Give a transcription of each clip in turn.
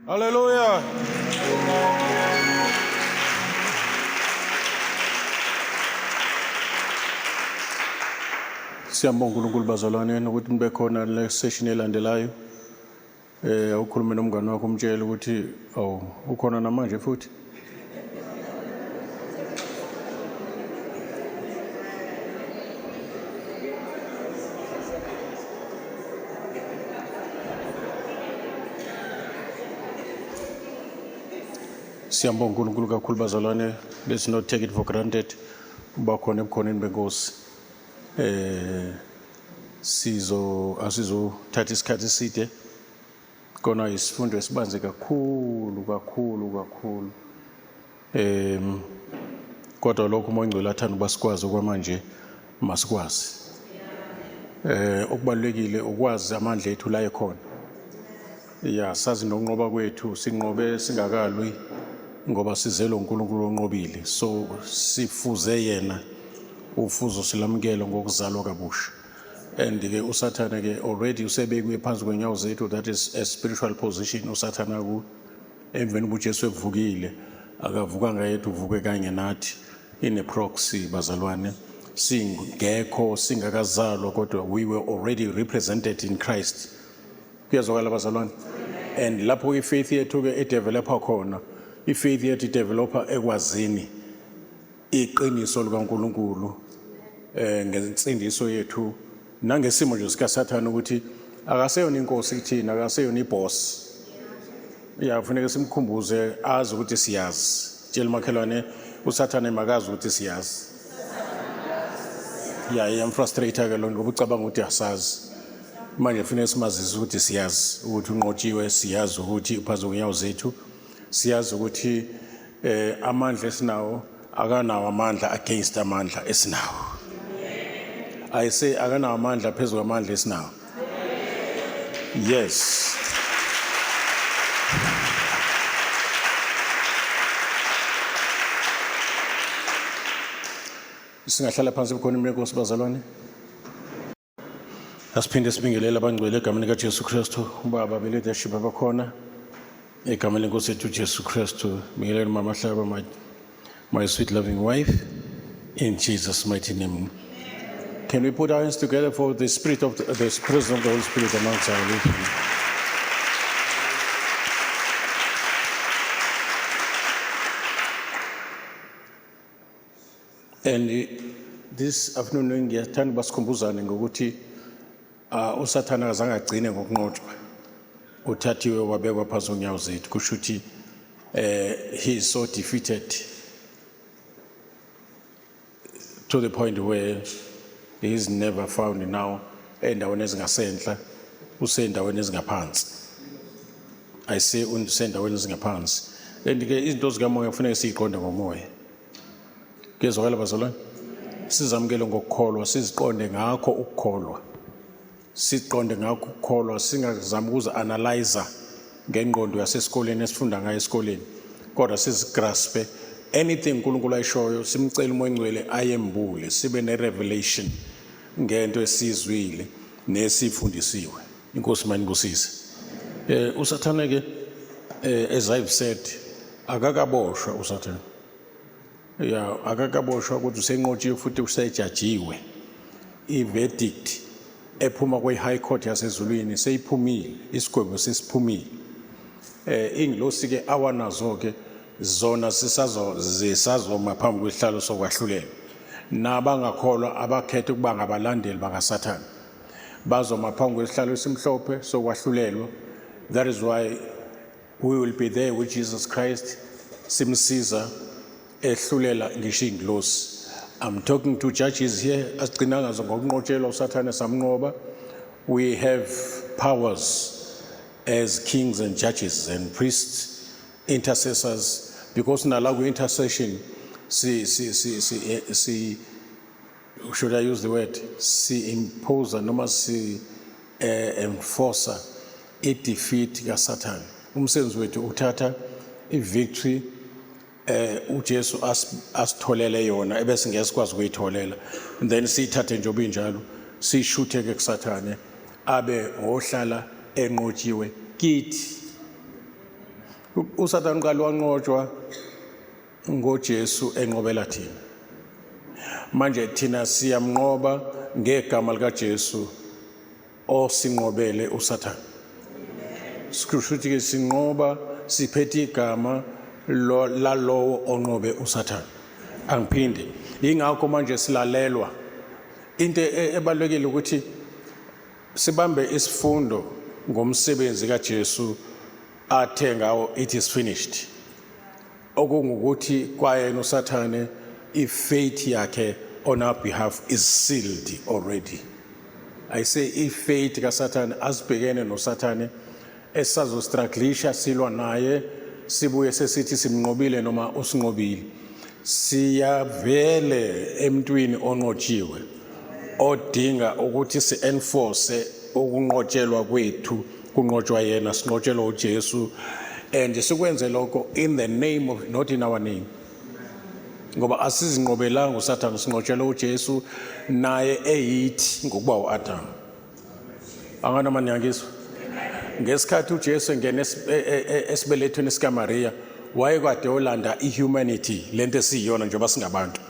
Hallelujah. Siyambonga uNkulunkulu bazalwane nokuthi nibe khona le session elandelayo. Ukhulume nomngane wakho umtshele ukuthi awu ukhona namanje futhi. Siyambonga uNkulunkulu kakhulu bazalwane. Let's not take it for granted. Uba khona ebukhoneni benkosi. Sizo asizothatha isikhathi eside kona isifundo esibanzi kakhulu kakhulu kakhulu. Kodwa lokho uMoya oNgcwele athanda ukuba sikwazi okwamanje masikwazi. Okubalulekile ukwazi amandla ethu la ekhona. Ya, sazi nokunqoba kwethu, sinqobe singakalwi ngoba sizelwe uNkulunkulu onqobile. So sifuze yena, ufuzo silamukele ngokuzalwa kabusha. And ke uSathane ke already usebekiwe phansi kwenyawo zethu, that is a spiritual position uSathane aku emveni kuJesu evukile, akavukanga yedwa, uvuke kanye nathi in a proxy bazalwane. Singekho, singakazalwa, kodwa we were already represented in Christ. Kuyezwakala bazalwane? And lapho ifaith yethu ke edevelopa khona, ifaith yethu idevelopa ekwazini iqiniso likaNkulunkulu ngensindiso yethu nangesimo nje sikaSathane ukuthi akaseyona inkosi kuthina, akaseyona iboss. Ya, kufuneka simkhumbuze azi ukuthi siyazi. Tshela umakhelwane uSathane makazi ukuthi siyazi. Ya, iyamfrustrate ke lo ngoba ucabanga ukuthi asazi. Manje kufuneka simazise ukuthi siyazi ukuthi unqotshiwe, siyazi ukuthi uphansi kwenyawo zethu, siyazi ukuthi amandla esinawo akanawo amandla against amandla esinawo. I say akanawo amandla phezu kwamandla esinawo. Yes. Singahlala phansi ebukhoneni benkosi bazalwane. Asiphinde sibingelele abangcwele egameni likaJesu Kristu, ubaba be-leadership abakhona egameni lenkosi yethu Jesu Kristu. Bingelele mama Hlaba, my sweet loving wife, in Jesus' mighty name. Can we put our hands together for the spirit of the presence of the Holy Spirit amongst our listeners? And this afternoon ngiyathanda ukuba sikhumbuzane ngokuthi uSathane akazange agcine ngokunqotshwa, uthathiwe wabekwa phansi konyawo zethu. Kusho ukuthi he is so defeated to the point where he is never found now endaweni ezingasenhla, usendaweni ezingaphansi. I say usendaweni ezingaphansi. And ke izinto zikamoya kufuneka siyiqonde ngomoya. Kuyezwakala bazalwane? Sizamukele ngokukholwa, siziqonde ngakho ukukholwa. Siqonde ngakho ukukholwa, singazami ukuzi-analyze ngengqondo yasesikoleni esifunda ngayo esikoleni. Kodwa sizigraspe anything uNkulunkulu ayishoyo, simcele uMoya oNgcwele ayembule, sibe ne-revelation ngento esizwile nesifundisiwe. Inkosi mayinibusise. USathane ke as I've said, akakaboshwa uSathane. Ya, akakaboshwa ukuthi usenqotshiwe futhi usejajiwe. I-verdict ephuma kwe-High Court yasezulwini seyiphumile, isigwebo sesiphumile. Ingilosi ke awanazo ke zona zisazoma phambi kwesihlalo sokwahlulela. Nabangakholwa abakhetha ukuba ngabalandeli bakaSathane bazoma phambi kwesihlalo esimhlophe sokwahlulelwa. That is why we will be there with Jesus Christ, simsiza ehlulela ngisho ingilosi. I'm talking to judges here. Asigcinanga ngokunqotshelwa uSathane samnqoba. We have powers as kings and judges and priests, intercessors, because nala ku-intercession si si si si si should I use the word si impose noma si enforcer i-defeat kaSathane. Umsebenzi wethu ukuthatha i-victory uJesu asitholele yona ebese ngeke sikwazi ukuyitholela, and then siyithathe njengoba injalo, siyishuthe ke kuSathane abe ngohlala enqotshiwe kithi. USathane uqala wanqotshwa ngoJesu enqobela thina. Manje thina siyamnqoba ngegama likaJesu osinqobele uSathane. Sikusho ukuthi ke sinqoba siphethe igama lalowo onqobe uSathane. Angiphinde. Yingakho manje silalelwa. Into ebalulekile ukuthi sibambe isifundo ngomsebenzi kaJesu athe ngawo, "It is finished," okungukuthi kwayena uSathane ifate yakhe on our behalf is sealed already. I say ifate kaSathane, asibhekene noSathane esisazostrugglisha silwa naye, sibuye sesithi simnqobile noma usinqobile. Siyavele emntwini onqotshiwe odinga ukuthi si-enforce ukunqotshelwa kwethu. Kunqotshwa yena, sinqotshelwa uJesu, and sikwenze lokho in the name of, not in our name, ngoba asizinqobelanga uSathane, sinqotshelwe uJesu naye eyithi ngokuba uAdam. Anganoma niyangizwa? Ngesikhathi uJesu engena esibelethweni sikaMaria, wayekade olanda ihumanity lento esiyiyona njengoba singabantu.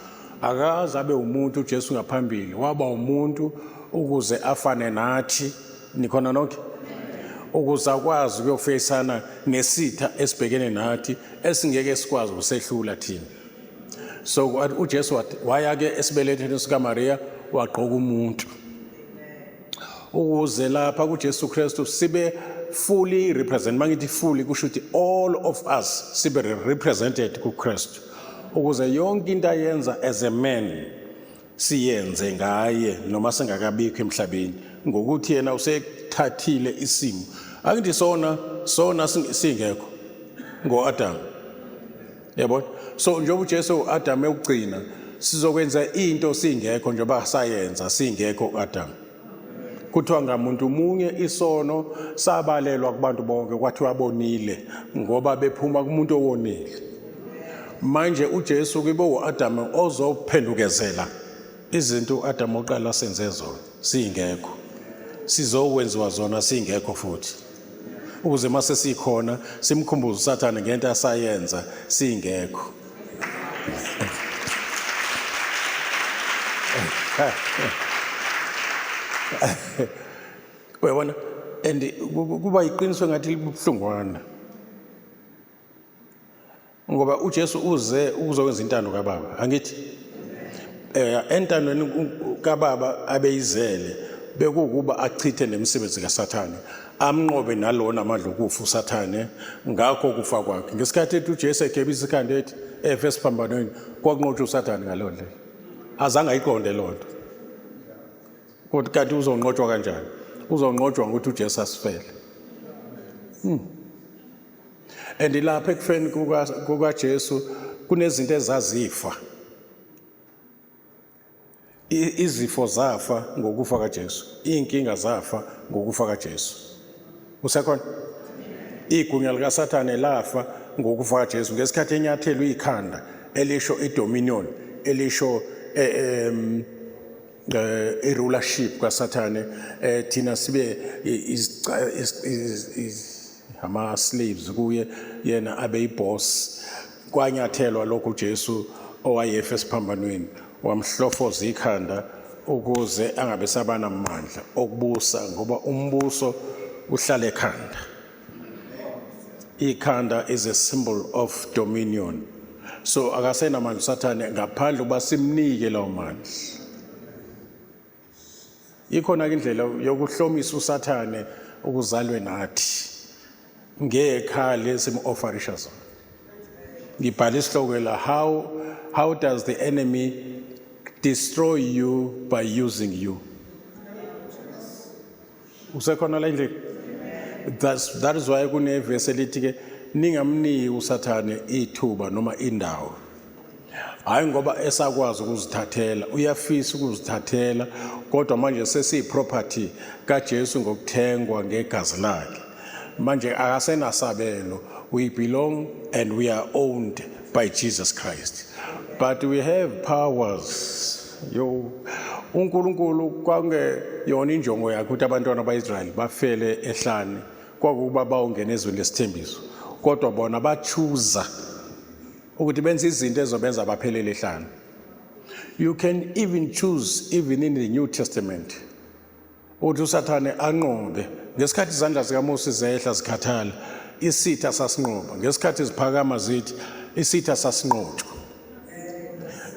Akaze abe umuntu uJesu ngaphambili, waba umuntu ukuze afane nathi. Nikhona nonke? Ukuze akwazi ukuyofeyisana nesitha esibhekene nathi esingeke sikwazi ukusehlula thina. So uJesu waya ke esibelethweni sikaMaria, wagqoka umuntu ukuze lapha kuJesu Kristu sibe fully represent. Mangithi fully, kusho ukuthi all of us sibe represented kuKristu, ukuze yonke into ayenza as a man siyenze ngaye noma singakabikho emhlabeni, ngokuthi yena usethathile isimo. Angithi sona singekho ngo-Adam, yabona? So njengoba uJesu uAdam ekugcina, sizokwenza into singekho njengoba sayenza singekho uAdam. Kuthiwa ngamuntu munye isono sabalelwa kubantu bonke, kwathiwa bonile ngoba bephuma kumuntu owonile. Manje uJesu kibo uAdam ozophendukezela izinto uAdam oqala senze zona singekho, sizokwenziwa zona singekho futhi, ukuze mase sikhona simkhumbuze uSathane ngento asayenza singekho. Uyabona, and kuba iqiniso ngathi libuhlungwana, ngoba uJesu uze ukuzokwenza intando kaBaba, angithi? Entandweni kaBaba abeyizele bekukuba achithe nemisebenzi kaSathane, amnqobe nalona amandla okufa uSathane ngakho kufa kwakhe. Ngesikhathi ethi uJesu egebisa ikhanda, ethi efe esiphambanweni, kwakunqotshwa uSathane ngaleyo ndlela. Azange ayiqonde loo nto, kodwa kanti uzonqotshwa kanjani? Uzonqotshwa ngokuthi uJesu asifele. And lapha ekufeni kukaJesu kunezinto ezazifa. Izifo zafa ngokufa kaJesu, iy'nkinga zafa ngokufa kaJesu. Usekhona? Igunya likaSathane lafa ngokufa kaJesu ngesikhathi enyathelwe ikhanda elisho idominion, elisho i-rulership kaSathane, thina sibe ama slaves kuye, yena abe iboss. Kwanyathelwa lokhu uJesu owayefe esiphambanweni, wamhlofoza ikhanda ukuze angabe sabana amandla okubusa, ngoba umbuso uhlala ekhanda. Ikhanda is a symbol of dominion, so akasenamandla uSathane ngaphandle ukuba simnike lawo mandla. Ikhona ke indlela yokuhlomisa uSathane ukuzalwe nathi ngekhali esim-offerisha zona. Ngibhala isihloko la, How does the enemy destroy you by using you?" Usekhona la endlini? That is why kunevesi elithi ke ningamniki uSathane ithuba noma indawo. Hayi ngoba esakwazi ukuzithathela, uyafisa ukuzithathela, kodwa manje sesiyi-property kaJesu ngokuthengwa ngegazi lakhe. Manje akasenasabelo. We belong and we are owned by Jesus Christ, but we have powers. Yo, uNkulunkulu kwangeyona injongo yakhe ukuthi abantwana ba-Israyeli bafele ehlane, kwakuba bawungena ezweni lesithembiso. Kodwa bona bachuza ukuthi benze izinto ezobenza baphelele ehlane. You can even choose, even in the New Testament, ukuthi uSathane anqobe. Ngesikhathi izandla zikaMose zehla zikhathala, isitha sasinqoba. Ngesikhathi ziphakama zithi isitha sasinqotshwa.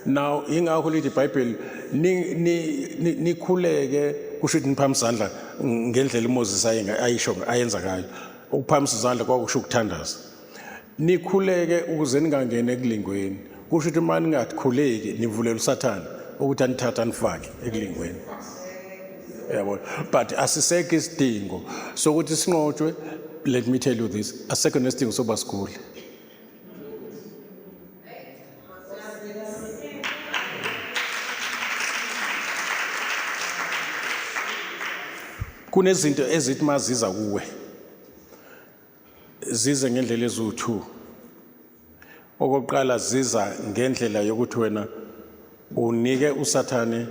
Now ingakho lithi iBhayibheli nikhuleke, kusho ukuthi niphakamisa izandla ngendlela uMoses ayisho ayenza ngayo. Ukuphakamisa izandla kwakusho ukuthandaza. Nikhuleke ukuze ningangeni ekulingweni. Kusho ukuthi uma ningakhuleki nivulela uSathane ukuthi anithathe anifake ekulingweni. Yabona, but asisekho isidingo sokuthi sinqotshwe. Let me tell you this, asisekho nesidingo sokuba sigule. Kunezinto ezithi maziza kuwe zize ngendlela eziwu-2. Okokuqala, ziza ngendlela yokuthi wena unike uSathane.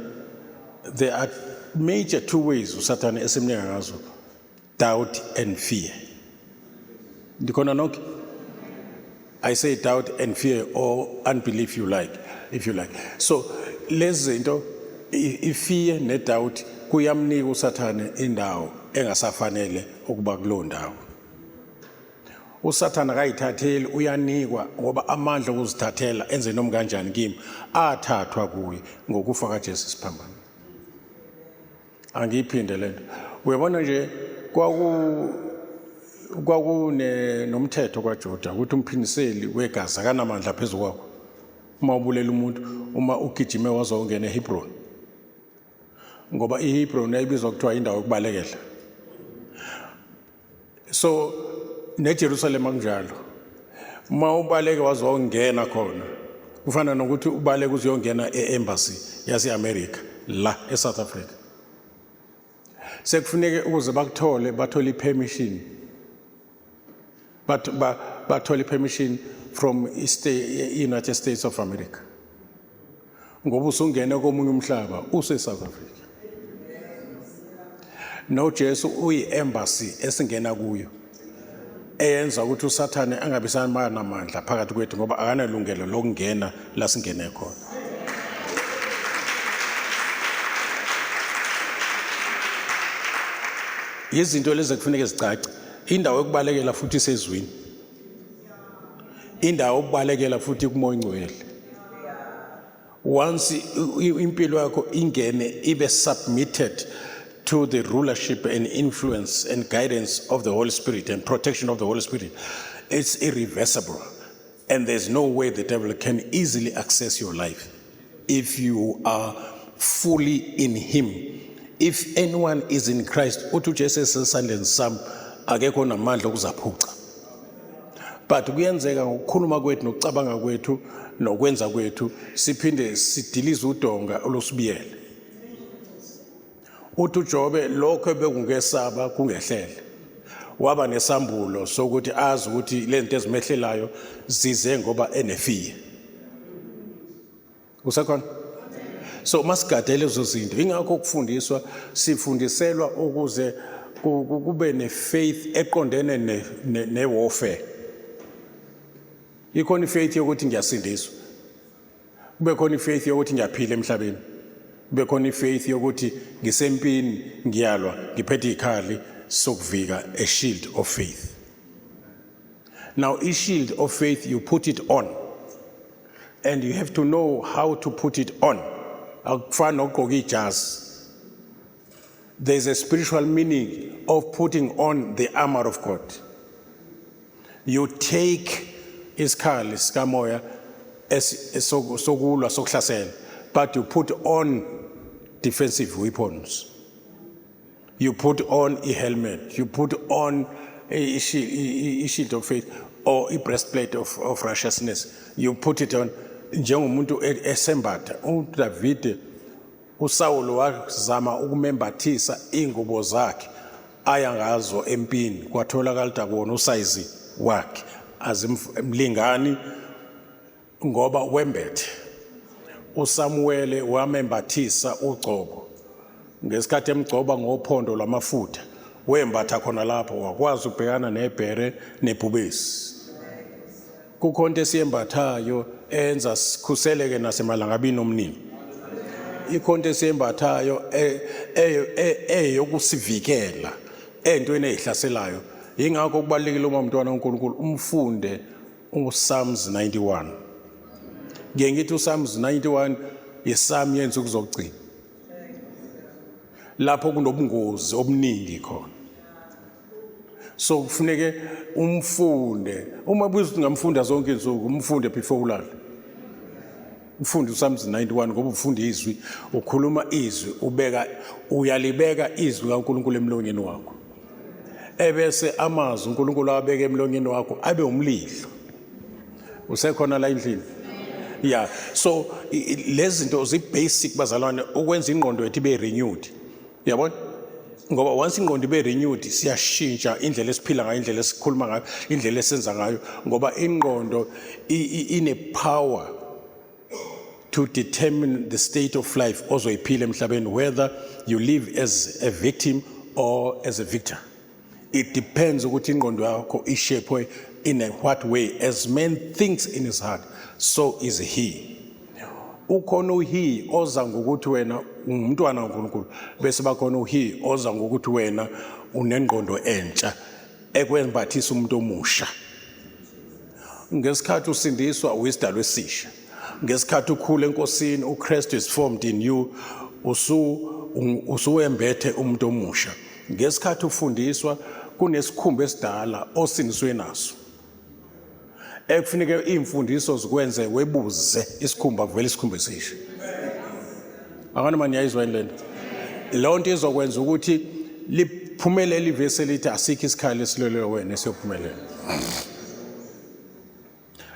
There are major two ways uSathane esimnika ngazo: doubt and fear. Ndikhona nonke? I say doubt and fear or unbelief, you like, if you like. So lezi zinto, i-fear ne-doubt, kuyamnika uSathane indawo engasafanele ukuba kulowo ndawo. USathane akayithatheli, uyanikwa, ngoba amandla okuzithathela enze noma kanjani kimi athathwa kuye ngokufa kaJesu siphambano. Angiyiphinde lento. Uyabona nje, kwakune nomthetho kwaJuda ukuthi umphindiseli wegazi akanamandla phezu kwakho uma ubulela umuntu, uma ugijime wazongena eHebron, ngoba iHebron yayibizwa kuthiwa indawo yokubalekela. So neJerusalem kunjalo, uma ubaleke wazongena khona, kufana nokuthi ubaleke uzuyongena e-embassy yase-America la eSouth Africa. Sekufuneke ukuze bakuthole bathole i-permission, bathole i-permission from i-United States of America, ngoba usungene komunye umhlaba use-South Africa. NoJesu uyi-embassy esingena kuyo eyenza ukuthi uSathane angabi namandla phakathi kwethu, ngoba akanalungelo lokungena la singene khona. Izinto lezi kufuneka zicace. Indawo yokubalekela futhi isezwini, indawo yokubalekela futhi kuMoya Ongcwele. Once impilo yakho ingene, ibe submitted to the rulership and influence and guidance of the Holy Spirit and protection of the Holy Spirit, it's irreversible, and there's no way the devil can easily access your life if you are fully in him. If anyone is in Christ, uthi uJesu, esesandleni sami akekho namandla okuzaphuca. But kuyenzeka ngokukhuluma kwethu nokucabanga kwethu nokwenza kwethu siphinde sidilize udonga olusibiyele. Uthi uJobe, lokho ebekungesaba kungehlele, waba nesambulo sokuthi azi ukuthi le zinto ezimehlelayo zize ngoba ene-fear. Usekhona? So masigadele lezo zinto. Ingakho kufundiswa, sifundiselwa ukuze kube ne-faith eqondene ne-warfare. Ikhona i-faith yokuthi ngiyasindiswa, kube khona i-faith yokuthi ngiyaphila emhlabeni, kube khona i-faith yokuthi ngisempini, ngiyalwa, ngiphethe ikhali sokuvika, a shield of faith. Now, i-shield of faith, you put it on and you have to know how to put it on. Akufani nokugqoka ijazi. There's a spiritual meaning of putting on the armor of God. You take isikhali sikamoya sokulwa, sokuhlasela, but you put on defensive weapons. You put on a helmet, you put on a shield of faith or a breastplate of righteousness. You put it on njengomuntu esembatha. uDavide, uSawulo wazama ukumembathisa ingubo zakhe aya ngazo empini, kwatholakala ukuthi akuwona usayizi wakhe, azimlingani ngoba wembethe. USamuwele wamembathisa ugcobo ngesikhathi emgcoba ngophondo lwamafutha, wembatha khona lapho, wakwazi ukubhekana nebhere nebhubesi. Kukhona into esiyembathayo enza sikhuseleke nasemalangabini omningi. Ikhona into esiyembathayo eyokusivikela entweni ezihlaselayo. Yingakho kubalulekile uma umntwana kaNkulunkulu umfunde uPsalms 91. Ngiye ngithi uPsalms 91 yiPsalm yensuku zokugcina. Lapho kunobungozi obuningi khona. So kufuneke umfunde. Uma buza ukuthi ngamfunda zonke izinsuku, umfunde before ulale. Ufunde uPsalms 91 ngoba ufunda izwi, ukhuluma izwi, ubeka uyalibeka izwi kaNkulunkulu emlonyeni wakho. Ebese amazwi uNkulunkulu awabeke emlonyeni wakho abe umlilo. Usekhona la endlini? Yeah. So lezi zinto zi basic bazalwane ukwenza ingqondo yethu ibe renewed. Uyabona? Ngoba once ingqondo ibe renewed siyashintsha indlela esiphila ngayo, indlela esikhuluma ngayo, indlela esenza ngayo ngoba ingqondo ine power to determine the state of life ozoyiphila emhlabeni, whether you live as a victim or as a victor. It depends ukuthi ingqondo yakho ishapwe in a what way. As man thinks in his heart, so is he. Ukhona uhe oza ngokuthi wena ungumntwana kaNkulunkulu, bese bakhona uhe oza ngokuthi wena unengqondo entsha ekwembathisa umuntu omusha. Ngesikhathi usindiswa uyisidalwa esisha. Ngesikhathi ukhula eNkosini, uKristu is formed in you, usu usuwembethe umuntu omusha. Ngesikhathi ufundiswa kunesikhumba esidala osindiswe naso ekufuneke iy'mfundiso zikwenze webuze isikhumba, kuvele isikhumba esisha. Akanoma niyayizwa yini lento? Leyo nto izokwenza ukuthi liphumelele ivesi elithi asikho isikhali esilwelwe wena esiyophumelela.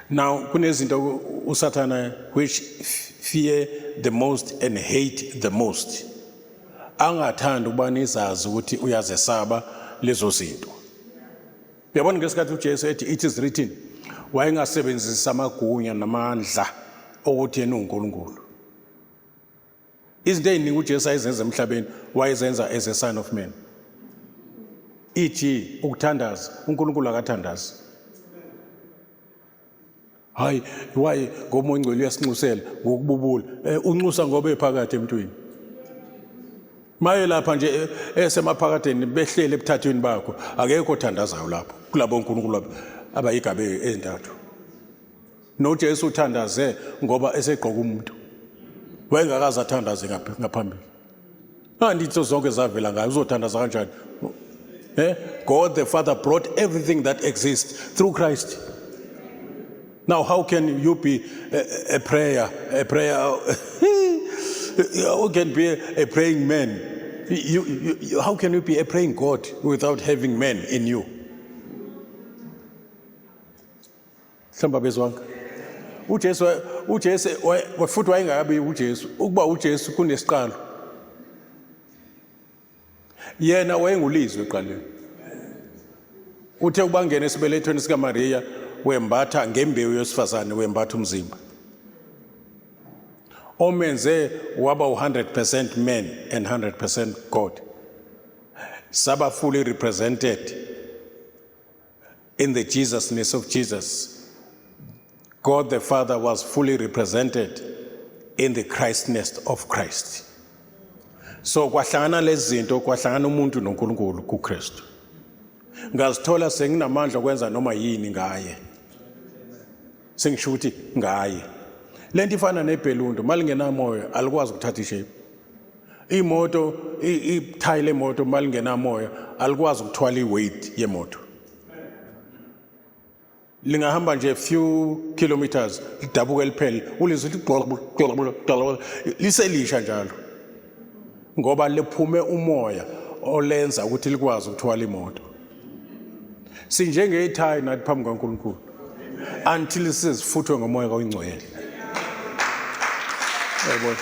Now kunezinto uSathana which fear the most and hate the most. Angathanda ukuba nizazi ukuthi uyazesaba lezo zinto. Uyabona ngesikhathi uJesu ethi it is written, wayengasebenzisi amagunya namandla okuthi yena uNkulunkulu. Izinto eziningi uJesu ayezenza emhlabeni wayezenza as a son of man. E.g. ukuthandaza, uNkulunkulu akathandazi. Hayi, why? Ngoba uMoya oNgcwele uyasinxusela ngokububula. Unxusa ngoba ephakathi emntwini. Maye lapha nje esemaphakadeni behlele ebuthathweni bakho, akekho othandazayo lapho kulabo onkulunkulu abayigabe ezintathu. NoJesu uthandaze ngoba esegqoka umuntu. Wayengakaze athandaze ngaphambili. Andithi zonke zavela ngayo, uzothandaza kanjani? God the Father brought everything that exists through Christ. Now how can you be a prayer, a prayer, how can be a praying man? How can you be a praying God without having man in you? Mhlawumbe abezwanga. UJesu futhi wayengakabi uJesu. Ukuba uJesu kunesiqalo. Yena wayengulizwi eqaleni. Uthe ubangena esibelethweni sikaMaria wembatha ngembewu yosifazane, wembatha umzimba omenze waba u-100% man and 100% God. Saba fully represented in the Jesusness of Jesus. God the Father was fully represented in the Christness of Christ. So kwahlangana lezi zinto, kwahlangana umuntu noNkulunkulu kuKristu. Ngazithola senginamandla okwenza noma yini ngaye. Sengisho ukuthi ngaye. Lento ifana nebhelundu, malingenamoya alikwazi ukuthatha ishape. Imoto, ithayi lemoto malingenamoya alikwazi ukuthwala iweight yemoto. Lingahamba nje few kilometers lidabuke liphele, ulizwe lithi liselisha njalo ngoba liphume umoya olenza ukuthi likwazi ukuthwala imoto. Sinjengethayi nathi phambi kaNkulunkulu until sizifuthwe ngomoya oyingcwele. Yabona,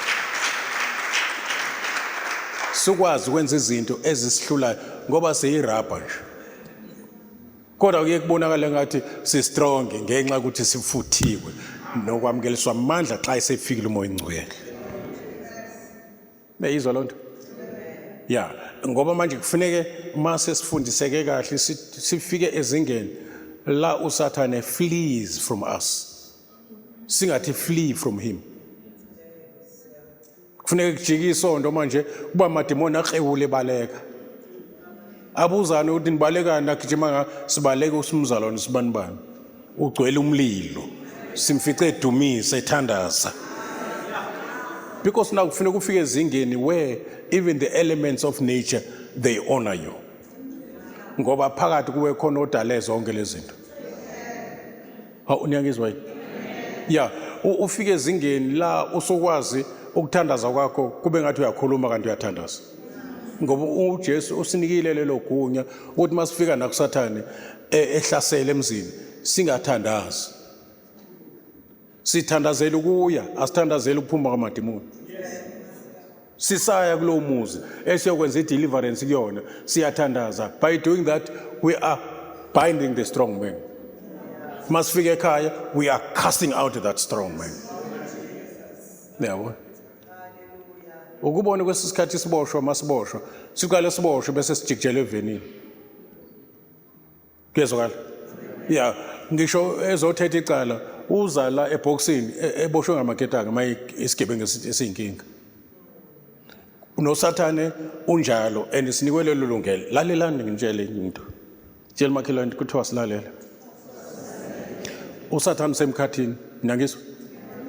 sikwazi ukwenza izinto ezisihlulayo ngoba siyirabha nje, kodwa kuye kubonakala ngathi si-strong ngenxa yokuthi sifuthiwe nokwamukeliswa amandla xa esefikile umoya oyingcwele. Niyizwa loo nto? Ya, ngoba manje kufuneke uma sesifundiseke kahle sifike ezingeni la usathane flees from us, singathi flee from him. Kufuneka kujike isondo manje kuba amadimoni akrewule baleka, abuzane ukuthi nibalekani, nagijima nga sibaleke usimzalwane sibanibani ugcwele umlilo, simfice edumisa ethandaza. Because now kufuneka ufike ezingeni where even the elements of nature, they honor you, ngoba phakathi kuwe khona odale zonke lezi zinto. Hawu, niyangizwa yini? Ya, ufike ezingeni la usukwazi ukuthandaza kwakho kube ngathi uyakhuluma kanti uyathandaza, ngoba uJesu usinikile lelo gunya ukuthi masifika nakuSathane ehlasele emzini singathandazi, sithandazela ukuya, asithandazeli ukuphuma kwamadimoni. Sisaya kulowo muzi esiyokwenza i-deliverance kuyona, siyathandaza. By doing that we are binding the strong man. Masifika ekhaya we are casting out that strong man. Yabo, ukubona kwesisikhathi siboshwa, masiboshwa siqale siboshwe bese sijikijela evenini. Kuyezwakala? Ya, ngisho ezothetha icala uza la ebhokisini eboshwe ngamaketanga maye isigebengu esiyinkinga. UnoSathane unjalo, and sinikwe lelo lungelo. Lalelani ngitshele into. Tshela makhelwane kuthiwa silalele. USathane usemkhathini, niyangizwa?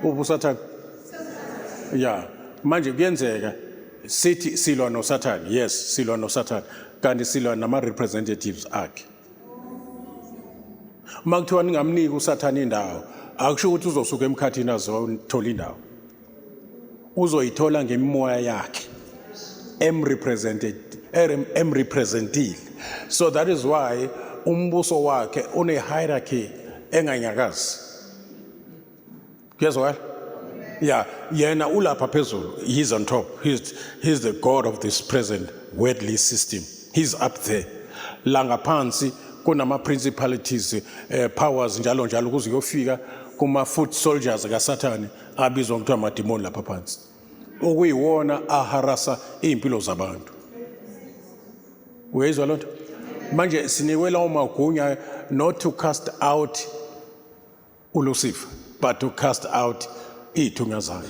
Uphi uSathane? Ya, manje kuyenzeka sithi silwa noSathane. Yes, silwa noSathane, kanti silwa nama representatives akhe. Uma kuthiwa ningamniki uSathane indawo, akusho ukuthi uzosuka emkhathini azothola indawo. Uzoyithola ngemimoya yakhe emrepresented, emrepresentile. So that is why umbuso wakhe une hierarchy enganyakazi. Kuyezwakala? Yeah, yena ulapha phezulu. He's on top. He's the god of this present worldly system. He's up there. La ngaphansi kunama principalities, powers, njalo njalo, kuze kuyofika kuma foot soldiers kaSathane abizwa ngokuthiwa amadimoni lapha phansi, okuyiwona aharasa iy'mpilo zabantu. Uyayizwa loo nto? Manje sinikwe lawo magunya not to cast out uLucifer, but to cast out iy'thunywa zakhe.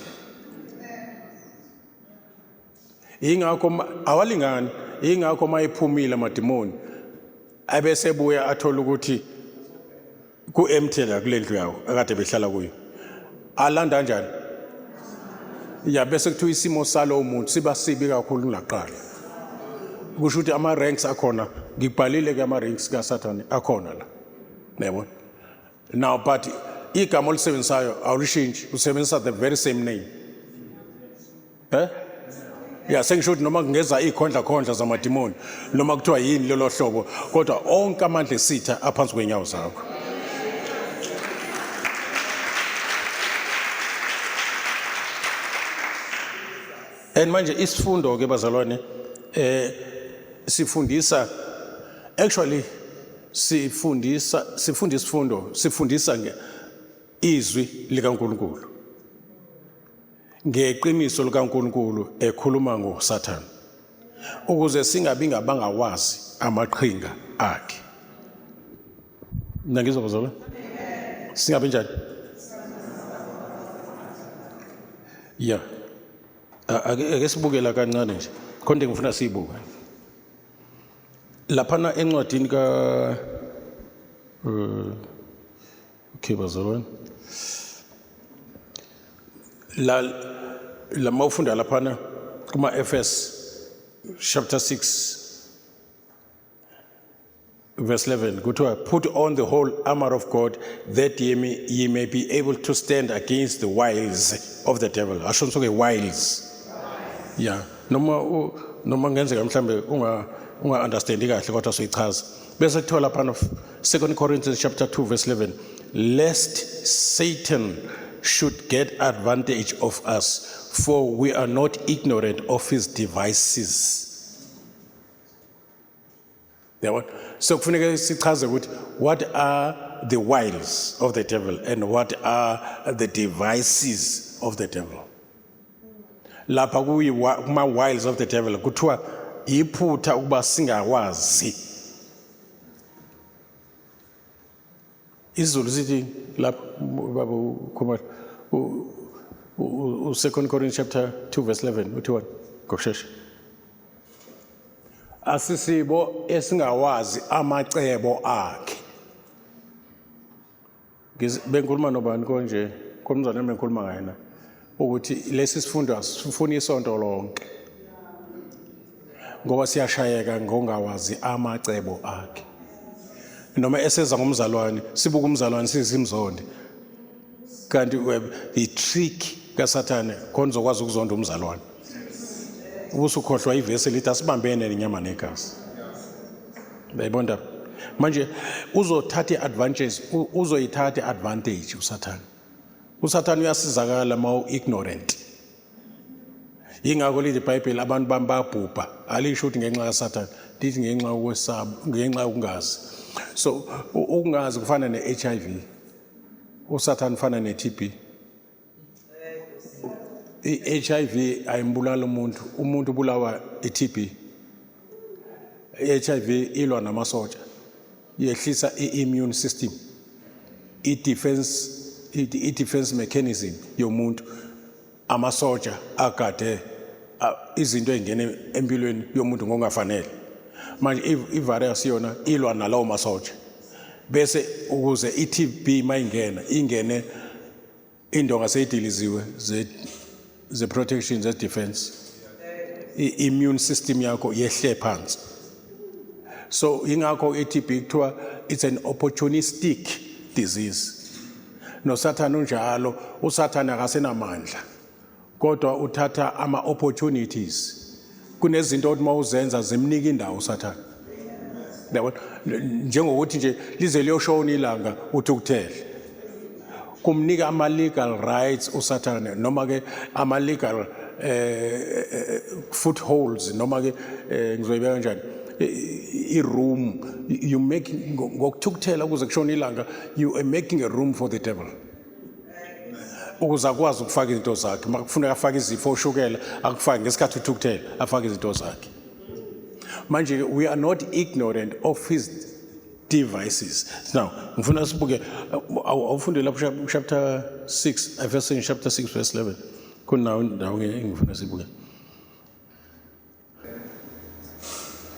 Ingakho awalingani, ingakho mayephumile amadimoni abese buya athola ukuthi ku-empty la kule ndlu yawo akade behlala kuyo. Alanda kanjani? Ya, bese kuthiwa isimo salowo muntu siba sibi kakhulu kunaqala. Kusho ukuthi ama-ranks akhona, ngibhalile-ke ama-ranks kaSathane akhona la, yabona. Now, but igama olisebenzisayo awulishintshi, usebenzisa the very same name. Ya, sengisho ukuthi noma kungeza iy'khondla khondla zamadimoni, noma kuthiwa yini lelo hlobo, kodwa onke amandla esitha aphansi kwenyawo zakho. And manje isifundo ke bazalwane, sifundisa, actually sifundisa, sifunda isifundo, sifundisa nge izwi likaNkulunkulu, ngeqiniso likaNkulunkulu ekhuluma ngoSathane, ukuze singabi ngabangawazi amaqhinga akhe. Nangizwa bazalwane? Singabi njani? Ya, ake sibukela kancane nje, khona ngifuna siyibuke laphana encwadini ka okay bazalwane, la lama ufunda laphana kuma Efes chapter 6 verse 11, kuthiwa, "Put on the whole armor of God that ye may be able to stand against the wiles of the devil." Asho nisuke wiles. Yeah, noma kungenzeka mhlambe unga understandi kahle, kodwa soyichaza. Bese kuthiwa laphana 2 Corinthians chapter 2 verse 11, "Lest Satan should get advantage of us, for we are not ignorant of his devices." Yabona, so kufuneka sichaze ukuthi what are the wiles of the devil and what are the devices of the devil. Lapha kuma wiles of the devil kuthiwa iphutha ukuba singawazi. IsiZulu sithi lapho baba ukhumalo u-2 Corinthians chapter 2 verse 11 uthi wani ngokushesha. Asisibo esingawazi amacebo akhe. Bengikhuluma nobani konje komzane bengikhuluma ngaye na ukuthi lesi sifundo asifuni isonto lonke ngoba siyashayeka ngongawazi amacebo akhe. Noma eseza ngomzalwane sibuka umzalwane sisimzonde, kanti i-trick kaSathane khona uzokwazi ukuzonda umzalwane ubusukhohlwa ivesi elithi asibambene nenyama negazi. Uyayibona ndaba? Manje uzothatha i-advantage, uzoyithatha i-advantage uSathane. USathane uyasizakala uma u-ignorant. Yingakho lithi iBhayibheli abantu bami bayabhubha. Alisho ukuthi ngenxa kaSathane, lithi ngenxa yokwesaba, ngenxa yokungazi. So ukungazi kufana ne-HIV. USathane ufana ne-TB. I-HIV ayimbulala umuntu, umuntu ubulawa i-TB. I-HIV ilwa namasotsha, yehlisa i-immune system, i-defense i-defense mechanism yomuntu, amasotsha agade izinto ey'ngene empilweni yomuntu ngokungafanele. Manje i-virus yona ilwa nalawo masotsha, bese ukuze i-TB mayingena ingene indonga seyidiliziwe ze-protection ze-defense, i-immune system yakho yehle phansi. So ingakho i-TB kuthiwa it's an opportunistic disease. NoSathane unjalo, uSathane akasenamandla kodwa uthatha ama-opportunities. Kunezinto othi uma uzenza zimnika indawo uSathane, yabona, njengokuthi nje lize liyoshona ilanga uthukuthele, kumnika ama-legal rights uSathane, noma-ke ama-legal footholds, noma-ke ngizoyibeka kanjani, i-room you make ngokuthukuthela ukuze kushone ilanga, you are making a room for the devil ukuze akwazi ukufaka izinto zakhe. Uma kufuneka afake izifo, oshukela, akufake ngesikhathi uthukuthela, afake izinto zakhe. Manje we are not ignorant of his devices. Now ngifuna sibuke, awufunde lapho chapter 6, Ephesians chapter 6 verse 11. Kunawo indawo engifuna sibuke.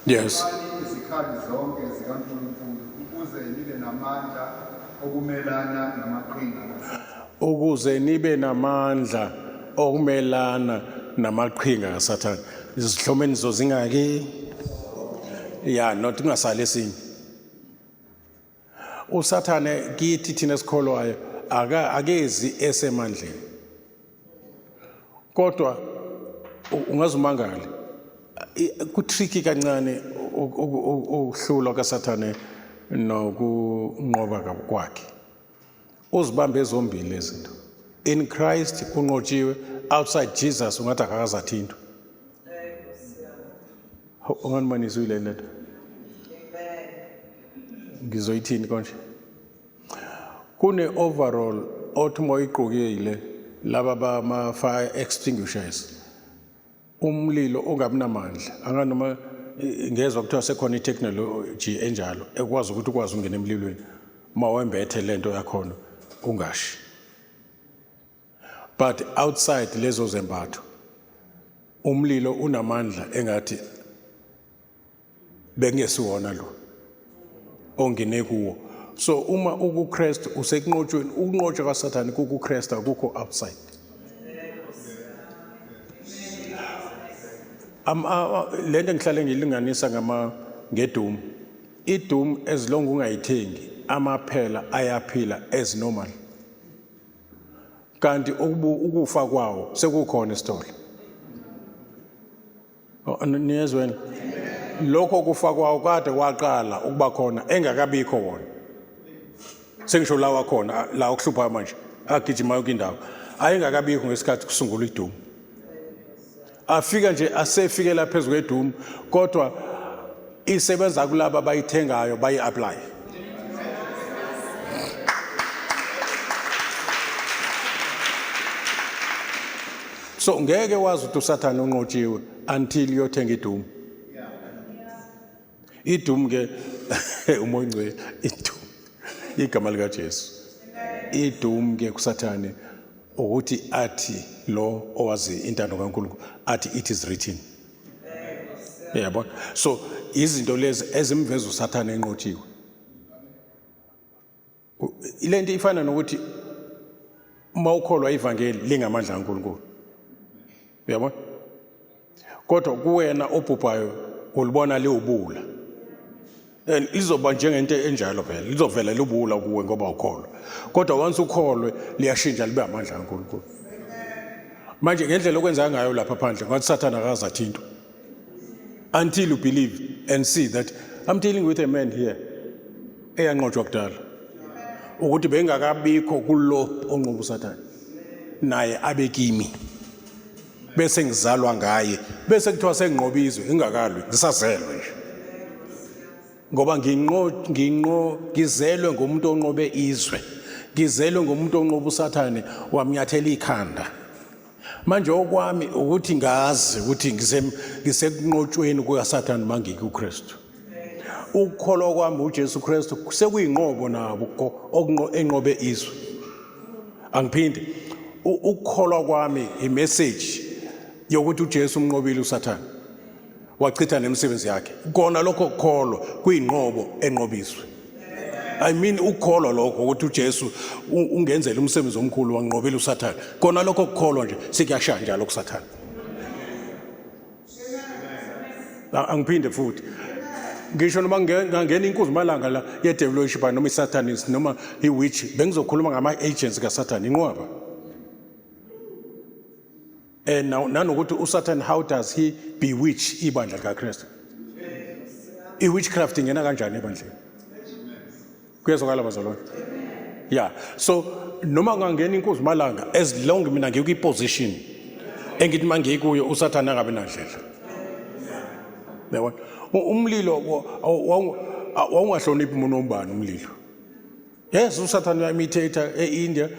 Yes. Izikhali zonke zikaNkulunkulu ukuze nibe namandla okumelana namaqhinga. Ukuze nibe namandla okumelana namaqhinga kaSathane. Izihlomeni zozingaki? Ya, not kungasali esinye. USathane kithi thina esikholwayo akezi esemandleni. Kodwa ungazumangale ku-tricky kancane ukuhlulwa kaSathane nokunqoba kwakhe. Uzibambe ezombili lezi zinto. In Christ unqotshiwe, outside Jesus ungathi akakaze athintwe. Unganimanizwe le lento. Ngizoyithini konje? Kune overall othi uma uyigqokile laba bama fire extinguishers, umlilo ungabi namandla anganoma ngezwa kuthiwa sekhona i-technology enjalo ekwazi ukuthi ukwazi ukungena emlilweni uma wembethe lento yakhona ungashi, but outside lezo zembatho umlilo unamandla engathi bekungesiwona lo ongene kuwo. So uma ukuKristu usekunqotshweni, ukunqotshwa kaSathane kukuKristu, akukho outside. Lento ngihlale ngilinganisa ngama ngedoom. Idoom as long ungayithengi amaphela ayaphila as normal, kanti ukufa kwawo sekukhona esitolo. Niyezweni lokho kufa kwawo kade kwaqala ukuba khona engakabikho wona. Sengisho lawa khona la okuhluphayo manje agijima yonke indawo, ayengakabikho ngesikhathi kusungulwa idoom. Afika nje asefikela phezu kwedoom, kodwa isebenza kulaba abayithengayo bayi-apply. So ngeke wazi ukuthi uSathane unqotshiwe until uyothenga idoom. Idoom ke umoya ongcwele, idoom. Igama lika Jesu. Idum ke kuSathane ukuthi athi lo owazi intando kaNkulunkulu athi it is written. Yabo. So izinto lezi ezimveza uSathane enqotshiwe. Lento ifana nokuthi uma ukholwa ivangeli lingamandla kaNkulunkulu. Uyabona? Kodwa kuwena obhubhayo ulibona liwubula. And lizoba njengento enjalo vele, lizovela liwubula kuwe ngoba ukholwa. Kodwa once ukholwe liyashintsha libe amandla kaNkulunkulu. Manje ngendlela okwenza ngayo lapha phandle ngathi Sathane akaze athintwe. Until you believe and see that I'm dealing with a man here eyanqotshwa kudala. Ukuthi bengakabikho kulo onqoba uSathane. Naye abe kimi. Bese ngizalwa ngaye. Bese kuthiwa senginqobizwe ngingakalwi, ngisazelwe nje. Ngoba nginqo nginqo ngizelwe ngomuntu onqobe izwe. Ngizelwe ngomuntu onqoba uSathane wamnyathela ikhanda. Manje okwami ukuthi ngazi ukuthi ngisekunqotshweni kukaSathane mangikuKristu. Ukukholwa kwami uJesu Kristu sekuyinqobo nabo enqobe izwe. Angiphinde ukukholwa kwami imessage yokuthi uJesu umnqobile uSathane. Wachitha nemisebenzi yakhe. Kona lokho kukholwa kuyinqobo enqobizwe. I mean ukukholwa lokho ukuthi uJesu ungenzela umsebenzi omkhulu wanqobela uSathane. Kona lokho kukholwa nje sekuyashaya njalo kuSathane. Angiphinde futhi. Ngisho noma ngangena inkunzi malanga la ye devil worship noma isatanist noma i witch bengizokhuluma ngama agents kaSathane inqwaba. And nanokuthi uSatan how does he bewitch ibandla likaKristu? I-witchcraft ingena kanjani ebandleni? Kuyezwakala bazalwane? Yeah. So noma ngangena inkunzi malanga as long mina ngikwi position engithi mangikuyo uSathane angabe nandlela. Yabona? Umlilo wawungahloniphi umuntu ombani umlilo. Yes, uSathane uya-imitate e-India.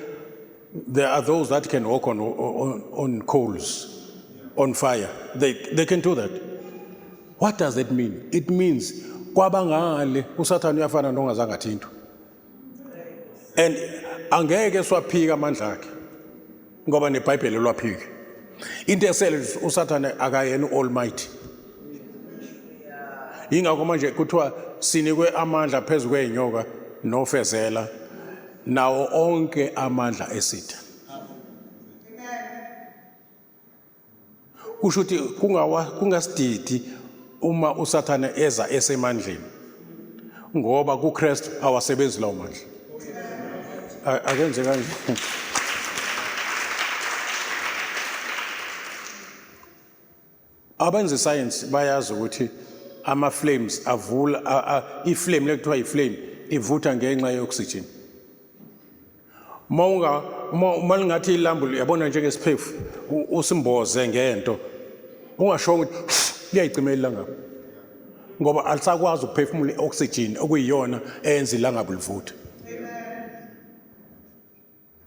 There are those that can walk on coals, on fire. They can do that. What does that mean? It means kwabangale uSathane uyafana nongazange athintwe. And angeke siwaphike amandla akhe ngoba neBhayibheli lwaphike. Into esele uSathane akayena uAlmighty. Ingakho manje kuthiwa sinikwe amandla phezu kwey'nyoka nofezela nawo onke amandla esitha. Kusho ukuthi kungasididi uma uSathane eza esemandleni ngoba kuKristu awasebenzi lawo mandla. Akenze kanje. Abenza science bayazi ukuthi ama flames avula i-flame lekuthiwa i-flame ivutha ngenxa ye-oxygen. Uma uma lingathi ilambu yabona njengesiphefu usimboze ngento ungasho ukuthi liyayicimela ilangabu ngoba alisakwazi ukuphefumula i-oxygen okuyiyona eyenza ilangabu livuthe.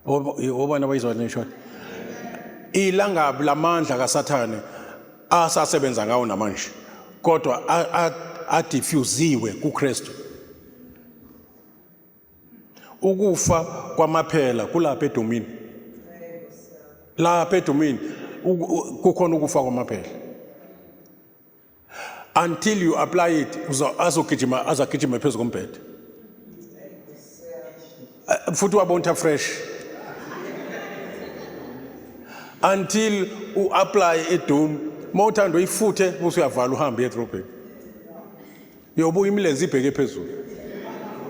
Obani abayizwa le shot? Ilangabu lamandla kaSathane asasebenza ngawo namanje kodwa adiffusiwe kuKristu. Ukufa kwamaphela kulapha edumini. Lapha edumini kukhona ukufa kwamaphela. Until you apply it azogijima azagijima phezu kombhede. Futhi wabonta fresh. Until u apply idoom mawuthanda uyifuthe bese uyavala uhambe edrobheni. Yobuya imilenze ibheke phezulu.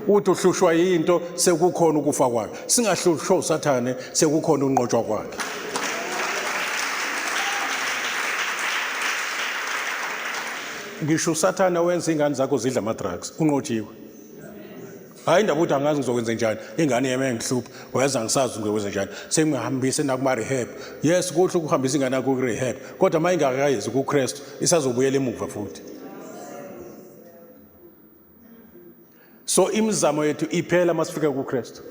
Uthi uhlushwa yinto sekukhona ukufa kwakhe. Singahlushwa uSathane sekukhona unqotshwa kwakhe. Ngisho uSathane wenza ingane zakho zidla ama drugs unqotshiwe. Hayi indaba ukuthi angazi ngizokwenza njani ingane yami engihlupha wenza ngisazi ngizokwenza njani sengihambise nakuma rehab. Yes kuhle ukuhambisa ingane yakho ku rehab kodwa uma ingakayezi kuKristu isazobuyela emuva futhi. So imizamo yethu iphela masifika kuKristu.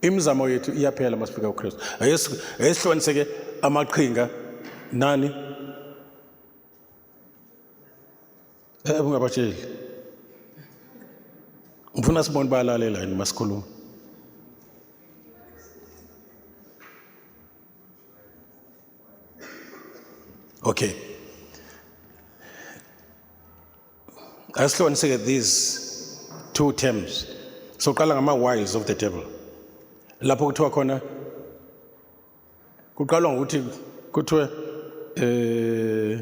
Imizamo yethu iyaphela masifika kuKristu. Ayesihlukanise ke amaqhinga nani? Ungabatsheli. Ngifuna sibone bayalalela yini masikhuluma. Okay. Asihlukanise ke these two terms. Soqala ngama wiles of the devil. Lapho kuthiwa khona kuqalwa ngokuthi kuthiwe eh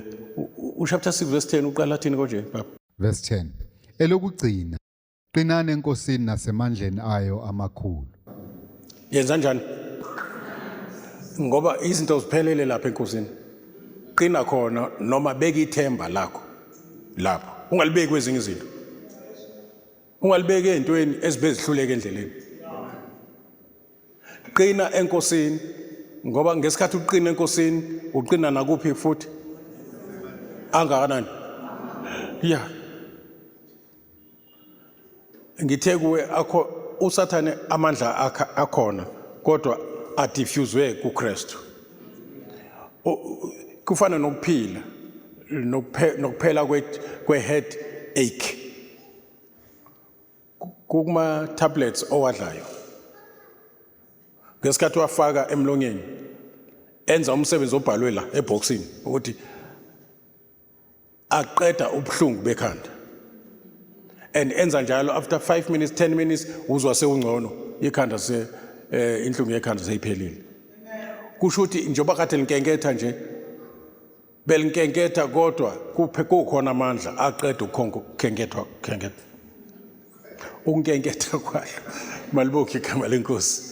uchapter 6 verse 10 uqala athini konje baba? Verse 10. Elokugcina qinani enkosini nasemandleni ayo amakhulu. Yenza njani? Ngoba izinto ziphelele lapha enkosini. Qina khona noma beka ithemba lakho lapho. Ungalibeki kwezinye izinto. Ungalibeki ezintweni ezibe zihluleka endleleni. Qina enkosini ngoba ngesikhathi uqina enkosini uqina nakuphi futhi angakanani? Yeah. Ngithe kuwe akho uSathane amandla akhona kodwa adifuzwe kuKristu. Kufana nokuphila nokuphela kwe head ache. Kuma tablets owadlayo. Ngesikhathi wafaka emlonyeni enza umsebenzi obhalwe la eboxini ukuthi aqeda ubuhlungu bekhanda and enza njalo after 5 minutes 10 minutes uzwa sewungcono ikhanda se inhlungu yekhanda seyiphelile. Kusho ukuthi njengoba kade linkenketha nje belinkenketha kodwa kuphe kukhona amandla aqeda ukukhenkethwa khenketha ukunkenketha kwalo malibokhe igama lenkosi.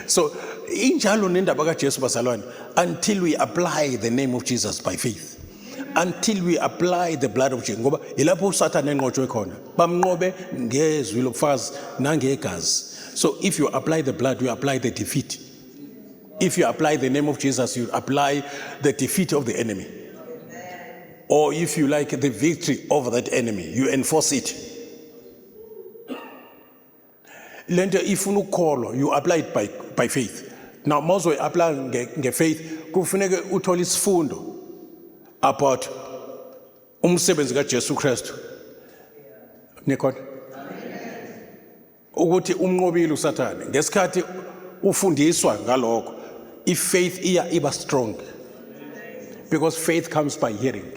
So injalo nendaba kaJesu bazalwane, until we apply the name of Jesus by faith, until we apply the blood of Jesus, ngoba ilapho uSathane enqotshwe khona, bamnqobe ngezwi lobufakazi nangegazi. So if you apply the blood, you apply the defeat. If you apply the name of Jesus, you apply the defeat of the enemy. Or if you like, the victory over that enemy, you enforce it. Lento ifuna ukukholwa, you apply it by faith. Now mawuzoyi apply nge faith, kufuneke uthole isifundo about umsebenzi kaJesu Kristu. Nikhona? Ukuthi umnqobile uSathane. Ngesikhathi ufundiswa ngalokho, ifaith iya iba strong. Because faith comes by hearing.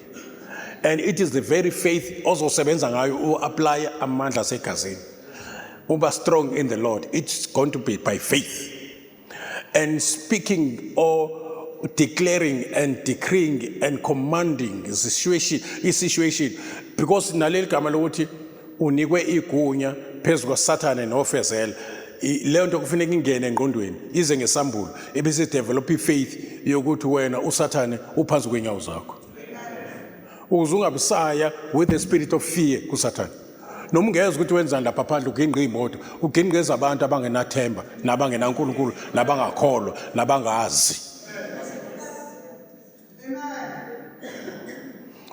And it is the very faith ozosebenza ngayo u-apply amandla asegazini. Uba strong in the Lord. It's going to be by faith. And speaking or declaring and decreeing and commanding the situation, situation. Because naleli gama lokuthi unikwe igunya phezu kwaSathane nofezela, leyo nto kufuneka ingene engqondweni ize ngesambulo ebese develop ifaith yokuthi wena uSathane uphansi kwenyawo zakho, ukuze ungabusaya with the spirit of fear kuSathane. Noma ungezwa ukuthi wenzani lapha phandle, uginqe imoto, uginqeza abantu abangenathemba nabangenaNkulunkulu nabangakholwa nabangazi.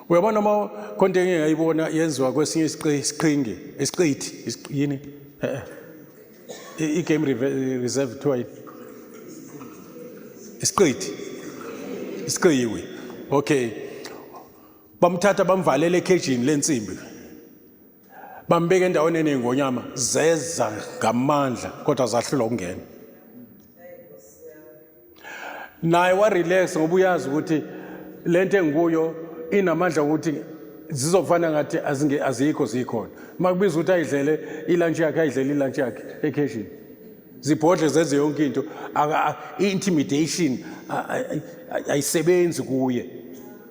Uyabona uma konke engiyayibona yenziwa kwesinye isiqhingi, isiqithi, yini? I-game reserve kuthiwa yini? Isiqithi. Isiqiwi. Okay. Bamthatha bamvalela ekhejini lensimbi. Bambeka endaweni eney'ngonyama, zeza ngamandla kodwa zahlulwa ukungena. Naye wa-relax ngoba uyazi ukuthi lento engikuyo inamandla ukuthi zizofana ngathi azikho zikhona. Makubiza ukuthi ayidlele ilunch yakhe, ayidlele ilunch yakhe ekheshini. Zibhodle zenze yonke into. I-intimidation ayisebenzi kuye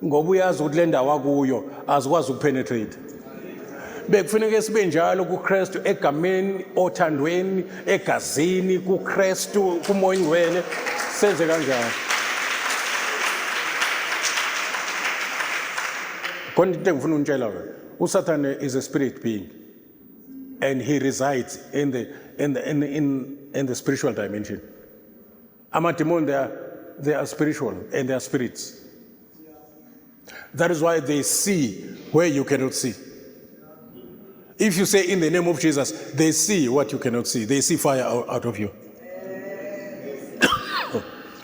ngoba uyazi ukuthi le ndawo akuyo azikwazi ukupenetrate. Bekufuneka sibe njalo kuKristu, egameni, othandweni, egazini, kuKristu, kuMoya Ingcwele, senze kanjalo. Khona into engifuna ukunitshela yona. uSathane is a spirit being and he resides in the spiritual dimension. Amademon, they are spiritual and they are spirits. That is why they see where you cannot see. If you say in the name of Jesus, they see what you cannot see. They see fire out of you.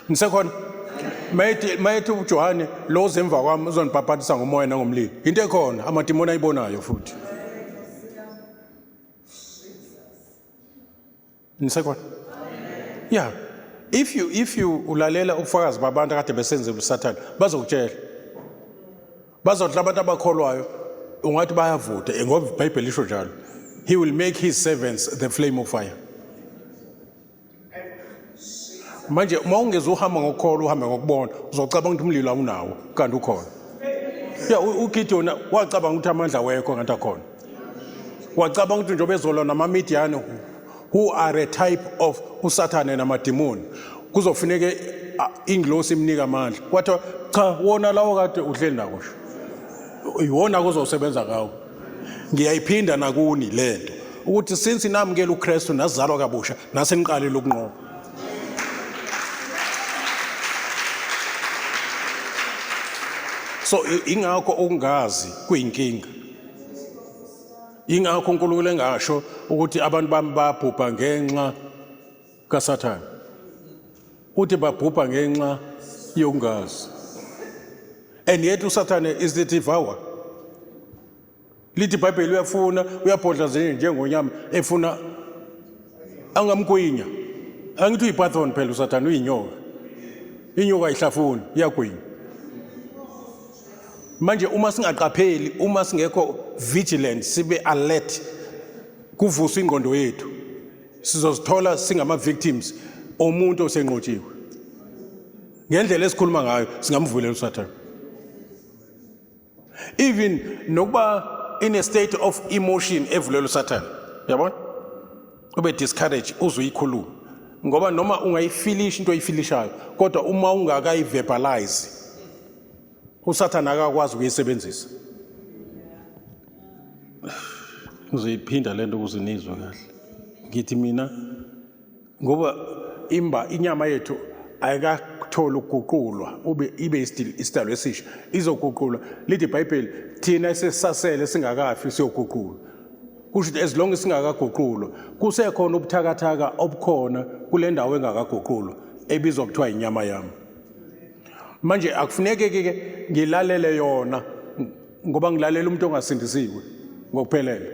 Nisekhona? Mayethi mayethi uJohane lo ozemva kwami uzonibhabhatisa ngomoya nangomlilo. Into ekhona amadimoni ayibonayo futhi. Nisekhona? Yeah. If you ulalela ubufakazi babantu akade besenze uSathane bazokutshela. Bazodla abantu abakholwayo ungathi bayavuta ngoba iBhayibheli lisho njalo. He will make his servants the flame of fire. Manje uma ungeze uhamba ngokukholwa uhambe ngokubona uzocabanga ukuthi umlilo awunawo kanti ukhona. Yeah, uGideon wacabanga ukuthi amandla wekho ngathi akhona. Wacabanga ukuthi njengoba ezolwa namaMidiyani who are a type of uSathane namadimoni kuzofuneke ingilosi imnika amandla. Kwathiwa cha wona lawo kade uhleli nako nje. Iwona kuzosebenza ngawo. Ngiyayiphinda nakuni lento ukuthi since namukela uKristu nazalwa kabusha nase niqalile ukunqoba. So ingakho ukungazi kuyinkinga. Ingakho uNkulunkulu engasho ukuthi abantu bami babhubha ngenxa kaSathane. Uthi babhubha ngenxa yokungazi. And yet uSathane is the devourer. Lithi iBhayibheli uyafuna uyabhodla nje njengonyama efuna angamgwinya. Angithi uyipython phela uSathane uyinyoka. Inyoka ayihlafuni iyagwinya. Manje uma singaqapheli, uma singekho vigilant, sibe alert, kuvuswa ingqondo yethu, sizozithola singama victims omuntu osenqotshiwe. Ngendlela esikhuluma ngayo singamvulela uSathane. Even nokuba in a state of emotion evulela uSathane. Uyabona? Ube discouraged uze uyikhulume. Ngoba noma ungayifilisha into oyifilishayo, kodwa uma ungakayi-verbalize uSathane akakwazi ukuyisebenzisa. Ngizoyiphinda lento ukuze nizwe kahle. Ngithi mina ngoba imba inyama yethu ayikatholi ukuguqulwa ube ibe isidalwa esisha izoguqulwa lithi iBhayibheli thina esesasele singakafi siyoguqulwa kusho ukuthi as long singakaguqulwa kusekhona ubuthakathaka obukhona kule ndawo engakaguqulwa ebizwa kuthiwa inyama yami. Manje akufuneke ke ngilalele yona ngoba ngilalela umuntu ongasindisiwe ngokuphelele.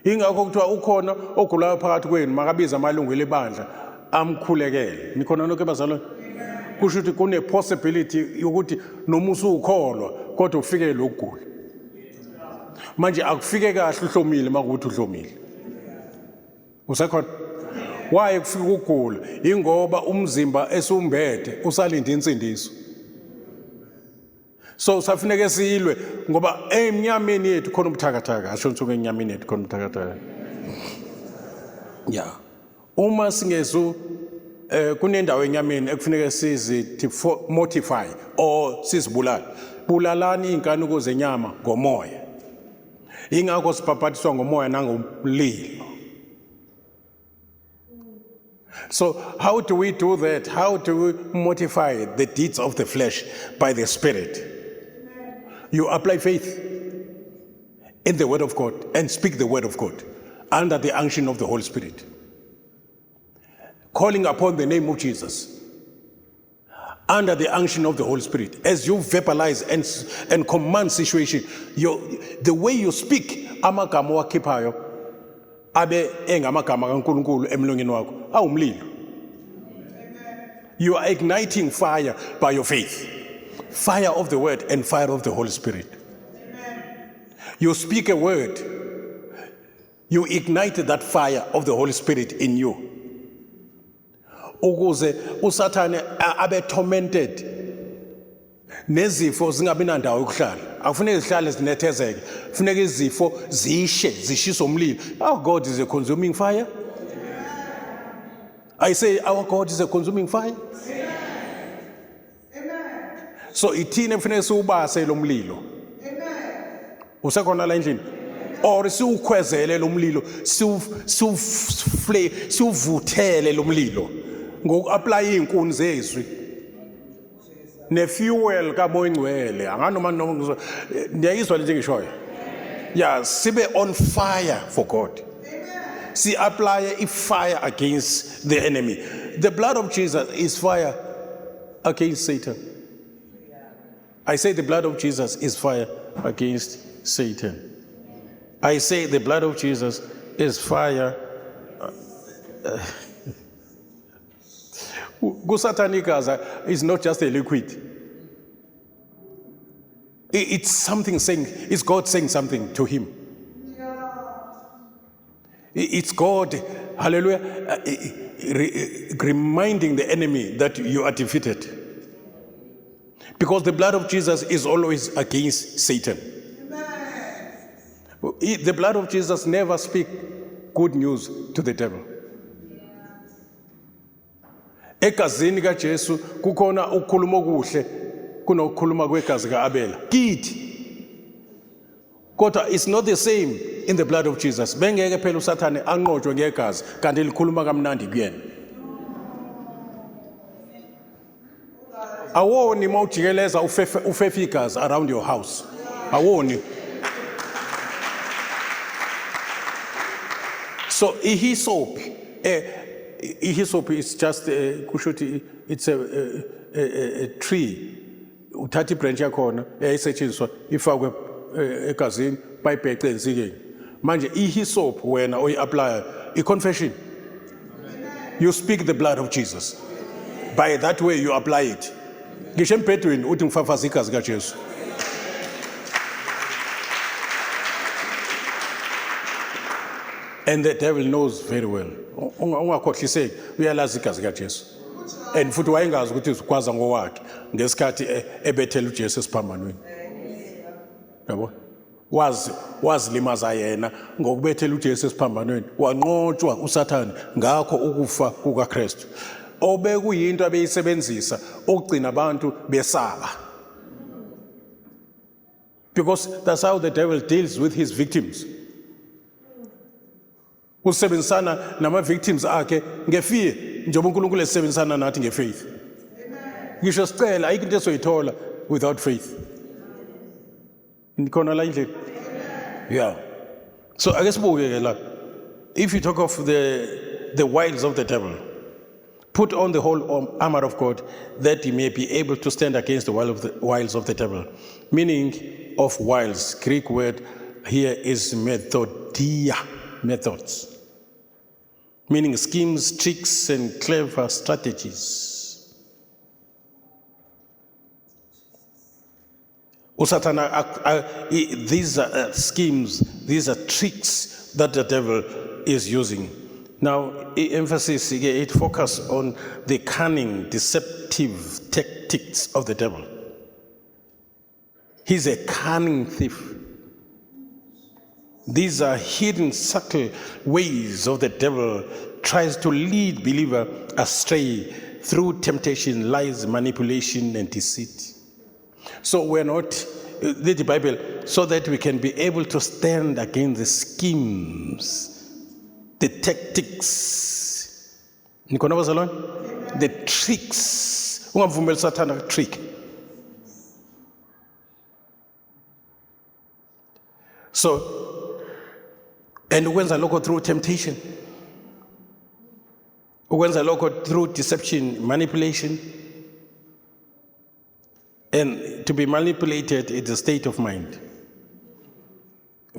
Ingakho kuthiwa ukhona ogulayo phakathi kwenu makabize amalungu elibandla amkhulekele. Nikhona nonke bazalwane? Kusho ukuthi kune possibility yokuthi noma usukholwa kodwa ufike lokugula. Manje akufike kahle uhlomile makuthi uhlomile. Usekhona? Waye kufika ukugula ingoba umzimba esumbethe usalinde insindiso. So safuneke silwe ngoba emnyameni yethu khona ubuthakathaka, asho nsuku enyameni yethu khona ubuthakathaka. Yeah. Uma singezu kunendawo enyameni ekufuneke sizi mortify or sizibulale. Bulalani inkanuko zenyama ngomoya. Ingakho sibhabhatiswa ngomoya nangomlilo. So how do we do that? How do we mortify the deeds of the flesh by the Spirit? You apply faith in the Word of God and speak the Word of God under the unction of the Holy Spirit. Calling upon the name of Jesus under the unction of the Holy Spirit. As you verbalize and command situation, the way you speak, amagama owakhiphayo abe engamagama kaNkulunkulu emlonyeni wakho, awumlilo. You are igniting fire by your faith. Fire of the word and fire of the Holy Spirit. You speak a word, you ignite that fire of the Holy Spirit in you. Ukuze uSathane abe tormented nezifo zingabi nandawo yokuhlala. Akufuneki zihlale zinethezeke. Kufuneka izifo zishe, zishise umlilo. Our God is a consuming fire. I say our God is a consuming fire. So ithina kufuneka siwubase lo mlilo. Usekhona la endlini? Or siwukhwezele lo mlilo, siwuvuthele lo mlilo ngoku-apply iy'nkuni zezwi ne-fuel kaMoya Ingcwele. Anganoma noma niyayizwa lento engishoyo. Yeah, sibe on fire for God. Si apply i-fire against the enemy. The blood of Jesus is fire against Satan. I say the blood of Jesus is fire against Satan. I say the blood of Jesus is fire. KuSathane igazi is not just a liquid. It's something saying, it's God saying something to him. It's God, hallelujah, reminding the enemy that you are defeated. Because the blood of Jesus is always against Satan. The blood of Jesus never speaks good news to the devil. Egazini kaJesu kukhona ukukhuluma okuhle kunokukhuluma kwegazi kaAbela. Kithi. Kodwa it's not the same in the blood of Jesus. Bengeke phela uSathane anqotshwe ngegazi kanti likhuluma kamnandi kuyena. Awoni mawujikeleza ufefe ufefe igazi around your house. Awoni. So ihisop ihisop is just kusho ukuthi it's a tree. Uthatha ibranch yakhona eyayisetshenziswa ifakwe egazini bayibhece ensikeni. Manje ihisop wena oyi-applya i-confession. You speak the blood of Jesus. By that way you apply it. Ngisho embhedweni uthi ngifafaza igazi kaJesu. And the devil knows very well. Ungakhohliseki uyalazi igazi kaJesu. And futhi wayengazi ukuthi uzigwaza ngowakhe ngesikhathi ebethela uJesu esiphambanweni. Yabo? Wazi wazilimaza yena ngokubethela uJesu esiphambanweni. Wanqotshwa uSathane ngakho ukufa kukaKristu. Obekuyinto abeyisebenzisa ukugcina abantu besaba. Because that's how the devil deals with his victims. Usebenzisana nama victims akhe ngefear njengoba uNkulunkulu esebenzisana nathi ngefaith. Ngisho sicela ayikho into esoyithola without faith. Nikhona la endlini? Yeah. So ake sibuke ke la. If you talk of the wiles of the devil, put on the whole armor of God that you may be able to stand against the wiles of the devil. Meaning of wiles, Greek word here is methodia, methods. Meaning schemes, tricks, and clever strategies. Usatana, these are schemes, these are tricks that the devil is using. Now, emphasis, it focuses on the cunning, deceptive tactics of the devil. He's a cunning thief. These are hidden, subtle ways of the devil tries to lead believer astray through temptation, lies, manipulation, and deceit. So we're not, the Bible, so that we can be able to stand against the schemes, the tactics. Nikhona bazalwane? The tricks. Ungamvumeli uSathane trick. So, and ukwenza lokho through temptation. Ukwenza lokho through deception, manipulation. And to be manipulated is a state of mind.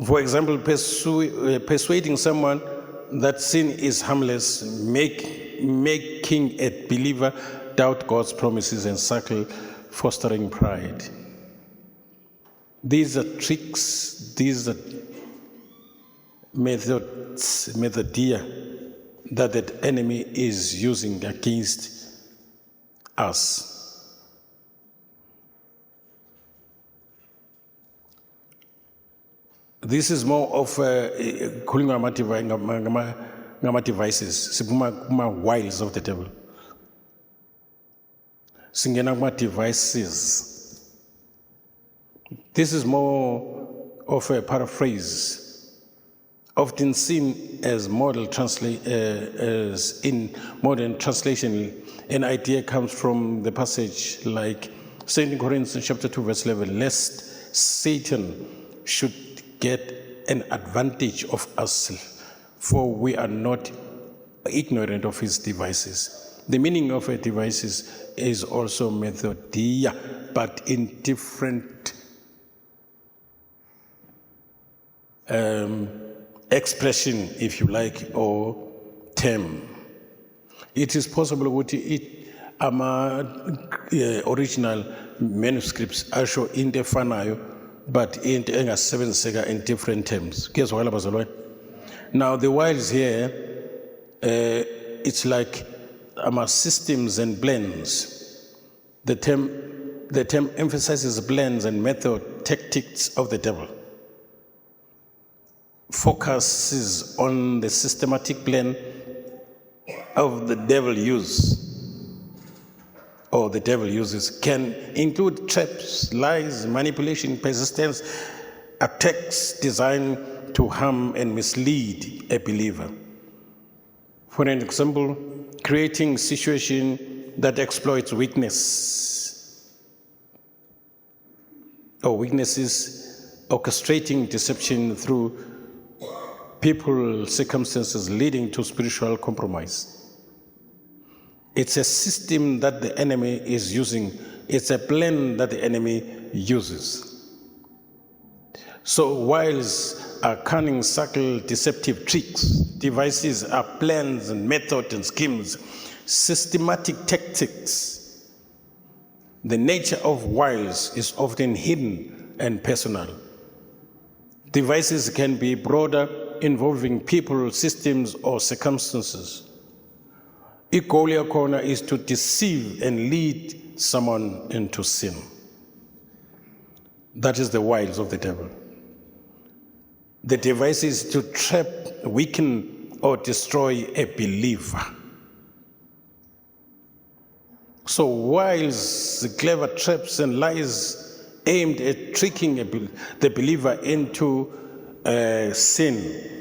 For example, persuading someone that sin is harmless, making a believer doubt God's promises and circle fostering pride. These are tricks, these are methods, methodia that the enemy is using against us. This is more of khulunywa ngama devices, siphuma kuma wiles of the devil. Singena kuma devices. This is more of a paraphrase, often seen as model translate as in modern translation. An idea comes from the passage like 2 Corinthians chapter 2 verse 11, lest Satan should get an advantage of us, for we are not ignorant of his devices. The meaning of a devices is also methodia, but in different expression, if you like, or term. It is possible ukuthi it ama original manuscripts asho into efanayo but into engasebenziseka in different terms. Kuyezwakala, bazalwane? Now the wiles here, it's like ama systems and plans. The term emphasizes plans and method, tactics of the devil. Focuses on the systematic plan of the devil use or the devil uses, can include traps, lies, manipulation, persistence, attacks designed to harm and mislead a believer. For an example, creating situation that exploits weakness or weaknesses, orchestrating deception through people, circumstances leading to spiritual compromise. It's a system that the enemy is using. It's a plan that the enemy uses. So wiles are cunning, subtle, deceptive tricks. Devices are plans and methods and schemes, systematic tactics. The nature of wiles is often hidden and personal. Devices can be broader, involving people, systems, or circumstances. I-goal yakhona is to deceive and lead someone into sin. That is the wiles of the devil. The device is to trap, weaken, or destroy a believer. So wiles, clever traps and lies aimed at tricking the believer into sin,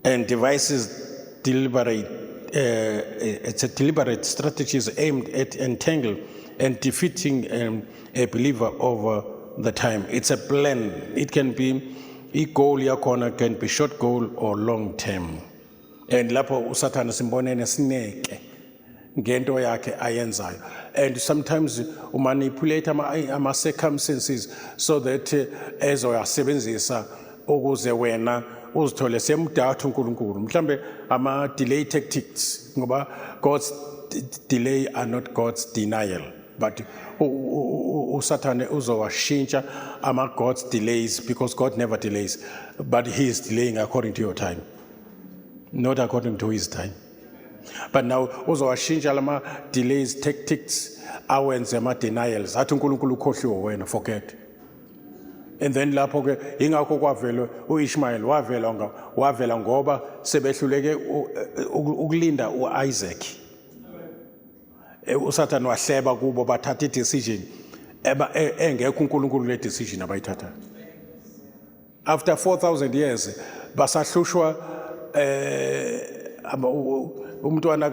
and devices deliberate, it's a deliberate strategies aimed at entangle and defeating a believer over the time. It's a plan. It can be, i-goal yakhona can be short goal or long term. And lapho uSathane simbone nesineke ngento yakhe ayenzayo, and sometimes umanipulate ama circumstances so that ezoyasebenzisa ukuze wena uzithole semdatha uNkulunkulu, mhlambe ama delay tactics, ngoba God's delay are not God's denial, but uSathane uzowashintsha ama God's delays, because God never delays, but he is delaying according to your time, not according to his time. But now uzowashintsha lama delays tactics, awenze ama denials, athi uNkulunkulu ukhohliwe wena, forget. And then lapho ke ingakho kwavela uIshmael, wavela nga wavela ngoba sebehluleke ukulinda uIsaac. USathane wahleba kubo, bathatha i-decision eba engekho uNkulunkulu le decision abayithatha. After 4000 years basahlushwa umntwana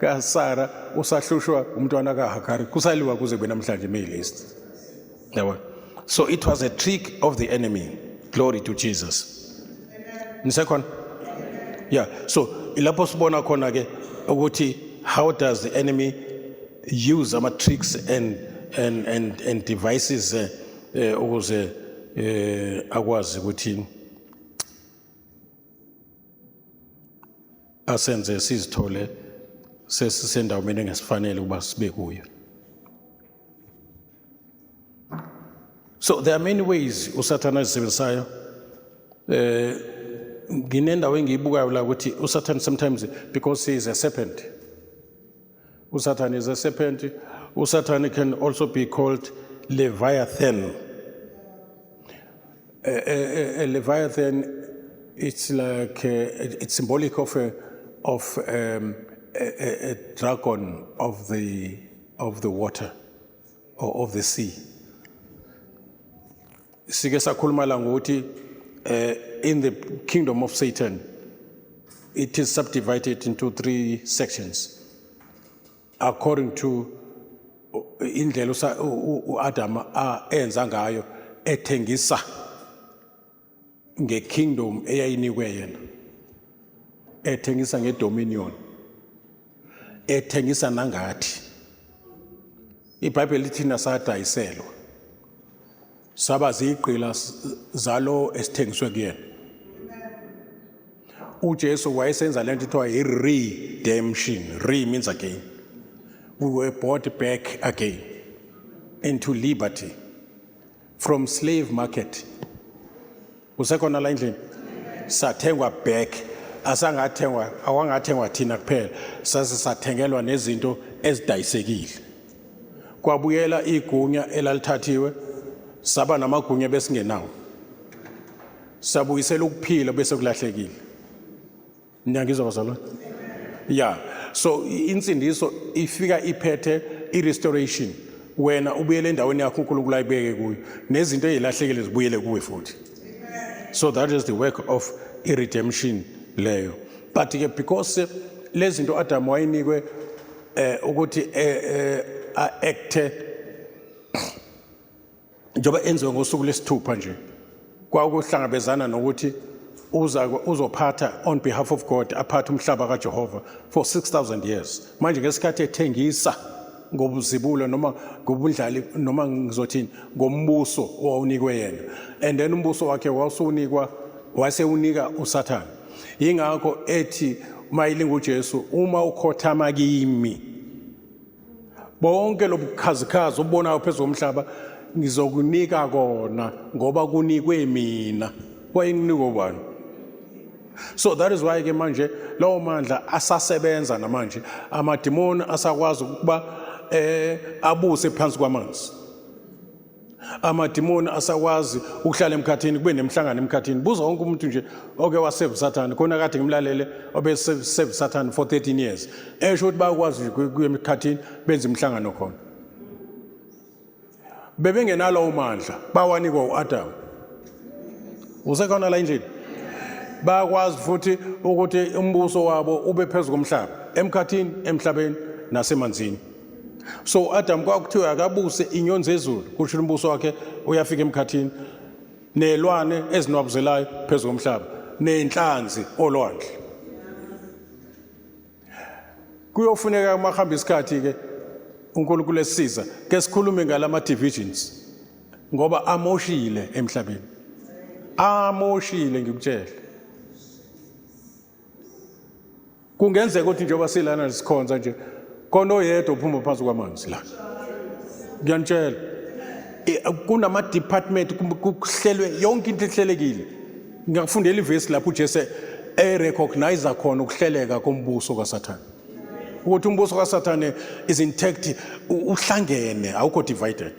ka Sarah usahlushwa umntwana ka Hagari, kusaliwa kuze kube namhlanje Middle East, yabo. So it was a trick of the enemy. Glory to Jesus. Nisekhona? Yeah. So lapho sibona khona ke ukuthi how does the enemy use ama tricks and devices ukuze akwazi ukuthi asenze sizithole sesisendaweni engesifanele ukuba sibe kuyo. So there are many ways uSathane azisebenzisayo. Nginendawo engiyibukayo la ukuthi uSathane sometimes, because he is a serpent, uSathane is a serpent. USathane can also be called Leviathan. A Leviathan, it's like it's symbolic of a dragon of the water or of the sea. Sike sakhuluma la ngokuthi in the kingdom of Satan it is subdivided into three sections according to indlela uAdam enza ngayo, ethengisa ngekingdom eyayinikwe yena. Ethengisa ngedominion. Ethengisa nangathi. IBhayibheli lithi nasadayiselwa. Saba zigqila zalo esithengiswe kuyena. uJesu wayesenza lento ithiwa i-redemption. Re means again. We were bought back again into liberty from slave market. Usekhona la endlini? Sathengwa back. Asangathengwa, awangathengwa thina kuphela. Sase sathengelwa nezinto ezidayisekile. Kwabuyela igunya elalithathiwe, saba namagunya besingenawo. Sabuyisela ukuphila bese kulahlekile. Niyangizwa bazalwane? Yeah. So insindiso ifika iphethe i-restoration. Wena ubuyele endaweni yakho uNkulunkulu ayibeke kuyo. Nezinto ezilahlekile zibuyele kuwe futhi. So that is the work of i-redemption leyo. But ke because lezi zinto Adam wayenikwe ukuthi a-acte njengoba enziwe ngosuku lesithupha nje, kwakuhlangabezana nokuthi uza uzophatha on behalf of God, aphathe umhlaba kaJehova for 6000 years. Manje ngesikhathi ethengisa ngobuzibulo noma ngobundlali noma ngizothini ngombuso owawunikwe yena, and then umbuso wakhe wawusunikwa, wasewunika uSathane. Yingakho ethi mayilinga uJesu, uma ukhothama kimi bonke lobukhazikhazi obubonayo phezu komhlaba ngizokunika kona, ngoba kunikwe mina. Wayekunikwe ubani? So that is why ke manje lawo mandla asasebenza namanje. Amadimoni asakwazi ukuba abuse phansi kwamanzi. Amadimoni asakwazi ukuhlala emkhathini, kube nemhlangano emkhathini. Buza wonke umuntu nje oke wasave Satan khona, kade ngimlalele obe save Satan for 13 years, esho ukuthi bayakwazi nje kuye emkhathini benze imihlangano khona. Bebengenalawo mandla, bawanikwa uAdam. Usekhona la endlini? Bayakwazi futhi ukuthi umbuso wabo ube phezu komhlaba, emkhathini, emhlabeni nasemanzini. So Adam kwakuthiwa akabuse inyoni zezulu, kusho umbuso wakhe uyafika emkhathini, nelwane ezinwabuzelayo phezu komhlaba, nenhlanzi olwandle. Kuyofuneka uma kuhamba isikhathi ke uNkulunkulu esisiza ke sikhulume ngalama divisions, ngoba amoshile emhlabeni, amoshile, ngikutshela. Kungenzeka ukuthi njengoba silana sikhonza nje, khona oyedwa uphuma phansi kwamanzi la, ngiyanitshela. Kunama department, kuhlelwe yonke into ehlelekile. Ngiyakufundela ivesi lapho uJesu erecognize khona ukuhleleka kombuso kaSathane, ukuthi umbuso kaSathane is intact, uhlangene, awukho divided.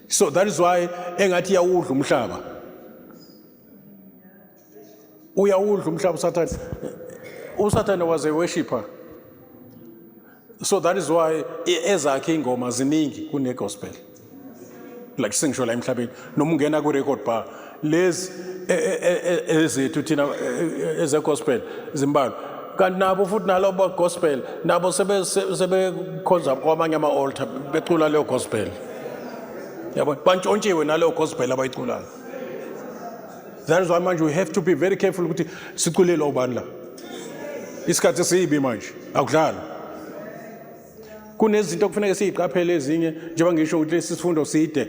So that is why engathi yawudla umhlaba, uyawudla umhlaba uSathane. uSathane was a worshipper, so that is why ezakhe ingoma ziningi kune gospel. Like singisho la emhlabeni, noma ungena ku record bar lezi ezethu thina eze gospel zimbalwa, kanti nabo futhi nalobo gospel nabo sebekhonza kwamanye ama altar becula leyo gospel, yabo, bantshontshiwe naleyo gospel abayiculayo. That is why manje we have to be very careful ukuthi siculelwa ubani la. Isikhathi siyibi manje, akudlalwa. Kunezinto okufuneka siyiqaphele ezinye, njengoba ngisho ukuthi lesi sifundo side.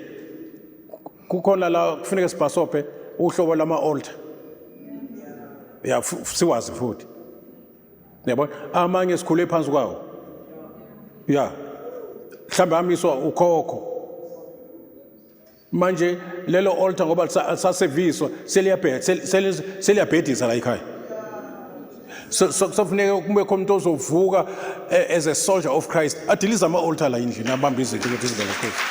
Kukhona la kufuneka sibhasobhe uhlobo lama altar. Ya, siwazi futhi. Yabo, amanye sikhule phansi kwawo. Ya. Mhlawumbe amiswa ukhokho. Manje lelo altar ngoba lisaseviswa seliyabhedisa la ekhaya. So kufuneka kube khona umuntu ozovuka as a soldier of Christ, adilize ama altar la endlini, abambe izinto ukuthi zingene futhi.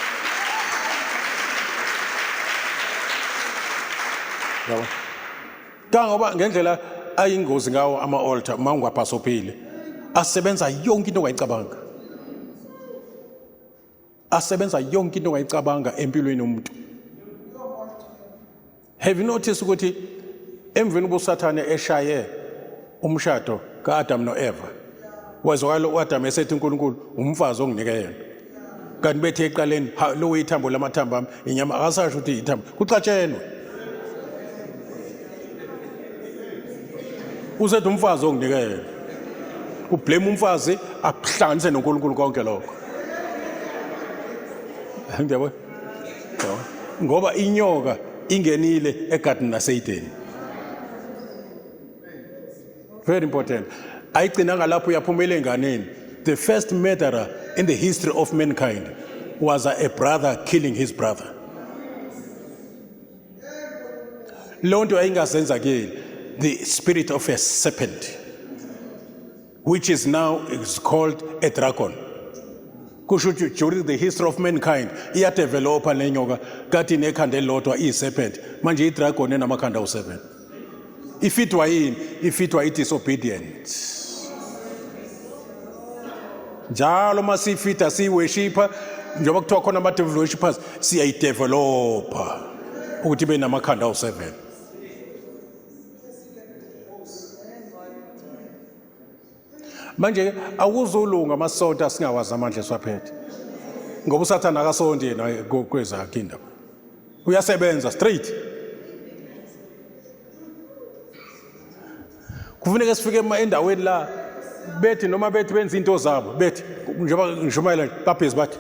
Yabo. Kangoba ngendlela ayingozi ngawo ama altar, uma ungabhasophile, asebenza yonke into ongayicabanga. Asebenza yonke into ongayicabanga empilweni yomuntu. Have you noticed ukuthi emveni ubusathane eshaye umshado kaAdam noEva, wezwakala uAdam esethi uNkulunkulu umfazi onginike yena, kanti bethi eqaleni lo ithambo lamathambo ami, inyama, akasasho ukuthi ithambo, kuxatshenwe. Usethi umfazi onginikele. Ublame umfazi akuhlanganise noNkulunkulu konke lokho. Ngiyabona? Ngoba inyoka ingenile egadini laseYideni. Very important. Ayigcinanga lapho uyaphumela enganeni. The first murderer in the history of mankind was a brother killing his brother. Loo nto yayingazenzakeli. The spirit of a serpent, which is now is called a dragon. Kusho ukuthi during the history of mankind iyadevelopa le nyoka kade inekhanda elilodwa iyi-serpent, manje i-dragon enamakhanda awu-7. Ifitwa yini? Ifitwa i-disobedient. Njalo uma siyifida siyiworshipha, njengoba kuthiwa khona ama-devil worshippers, siyayidevelopha ukuthi ibe namakhanda awu-7. Manje akuzulunga amasonto asingawazi amandla esiwaphethe, ngoba uSathane akasonti yena kwezakhe indaba, uyasebenza straight. Kufuneka sifike endaweni la bethi noma bethi benza into zabo, bethi njengoba ngishumayela babhizi bathi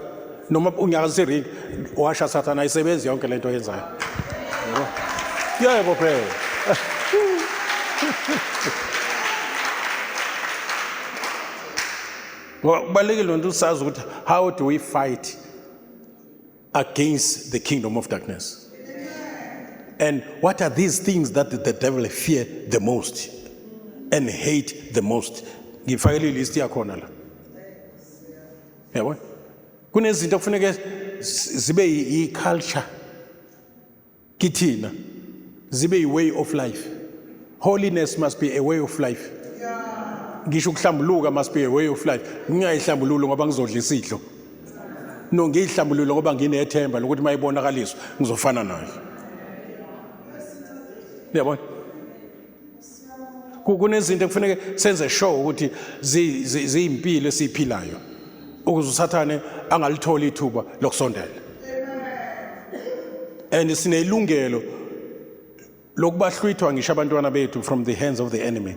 noma unyakazisa iringi washa Sathane, ayisebenzi yonke lento oyenzayo. Yebo phela. Ngoba kubalulekile lento usazi ukuthi how do we fight against the kingdom of darkness, and what are these things that the devil fear the most and hate the most. Ngifakele ilist yakhona la, yabo. Kunezinto kufuneke zibe i-culture kithina, zibe i-way of life. Holiness must be a way of life. Ngisho ukuhlambuluka must be a way of life. Ngingayihlambululo ngoba ngizodla isidlo, no, ngiyihlambululo ngoba nginethemba lokuthi mayibonakaliswa ngizofana nayo. Uyabona, kunezinto ekufuneke senze sure ukuthi ziyimpilo esiyiphilayo ukuze uSathane angalitholi ithuba lokusondela. And sinelungelo lokubahlwithwa ngisho abantwana bethu from the hands of the enemy.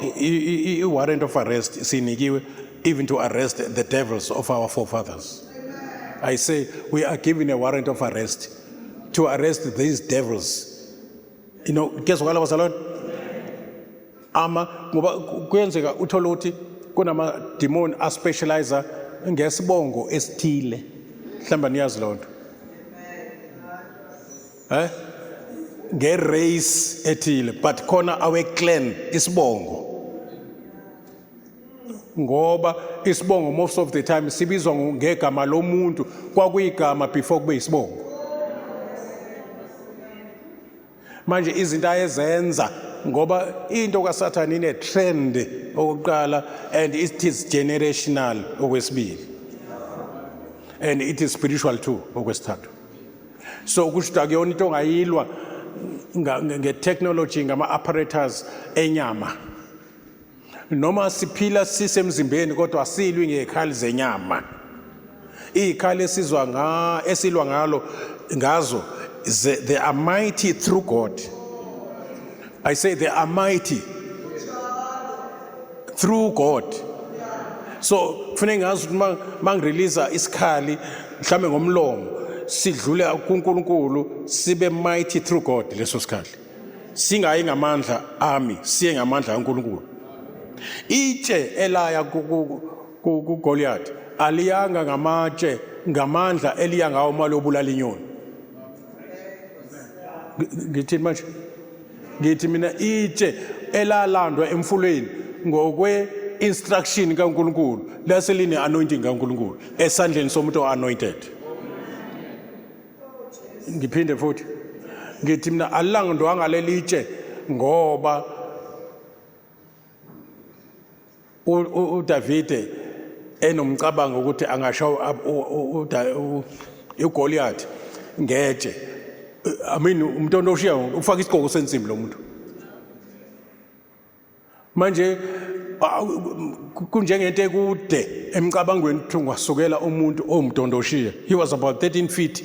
I-warrant of arrest sinikiwe even to arrest the devils of our forefathers. I say we are given a warrant of arrest to arrest these devils. You know, kuyezwakala bazalwane? Ama ngoba kuyenzeka uthole ukuthi kunama demon aspecialize ngesibongo esithile. Mhlawumbe niyazi loo nto. Eh? Nge-race ethile, but khona awe clan isibongo. Ngoba isibongo most of the time sibizwa ngegama lomuntu, kwakuyigama before kube isibongo. Manje izinto ayezenza, ngoba into kaSathane ine trend okokuqala, and it is generational okwesibili, and it is spiritual too okwesithathu. So kusho ukuthi akuyona into ongayilwa nge-technology, ngama-apparatus enyama. Noma siphila sisemzimbeni, kodwa asilwi ngezikhali zenyama. Izikhali esizwa nga esilwa ngalo ngazo, they are mighty through God. I say they are mighty through God. So kufanele ngazi ukuthi mangirelease isikhali mhlambe ngomlomo, sidlule kuNkulunkulu, sibe mighty through God leso sikhali. Singayi ngamandla ami, siye ngamandla kaNkulunkulu. Itshe elaya kuGoliath aliyanga ngamatshe, ngamandla eliya ngawo uma lobulala inyoni. Ngithini manje? Ngithi mina itshe elalandwa emfuleni ngokwe instruction kaNkulunkulu lase line anointing kaNkulunkulu esandleni somuntu anointed. Ngiphinde futhi ngithi mina alilangandwanga lelitshe ngoba uDavide enomcabango ukuthi angashawa uGoliath ngetshe. I mean, umuntu oshiya ufaka isigqoko sensimbi lo muntu. Manje kunjengento ekude emcabangweni ukuthi ungasukela umuntu owumdondoshiya. He was about 13 feet.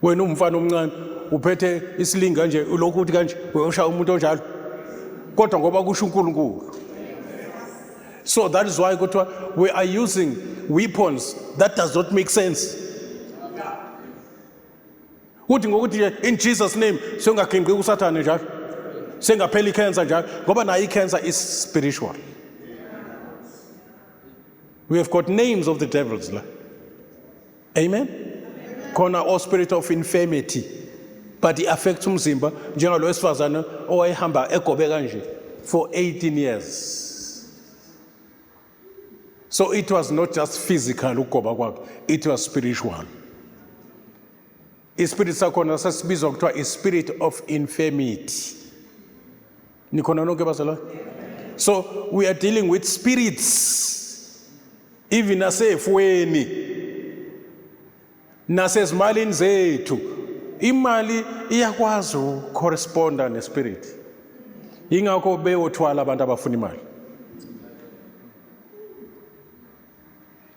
Wena umfana omncane uphethe isilinga nje, ulokhu uthi kanje uyoshaya umuntu onjalo. Kodwa ngoba kusho uNkulunkulu. So that is why kuthiwa we are using weapons that does not make sense. Uthi ngokuthi nje in Jesus name sengaginqika uSathane njalo. Sengaphela icancer njalo ngoba nayo icancer is spiritual. We have got names of the devils la. Amen. Khona o spirit of infirmity but it affects umzimba njengalo wesifazane owayehamba egobe kanje for 18 years. So it was not just physical ukugoba kwakhe, it was spiritual. Ispirit sakhona sasibizwa kuthiwa ispirit of infirmity. Nikhona nonke bazalwane? So we are dealing with spirits even nasefweni nasezimalini zethu. Imali iyakwazi ukucorresponda nespirit. Ingakho beyothwala abantu abafuna imali.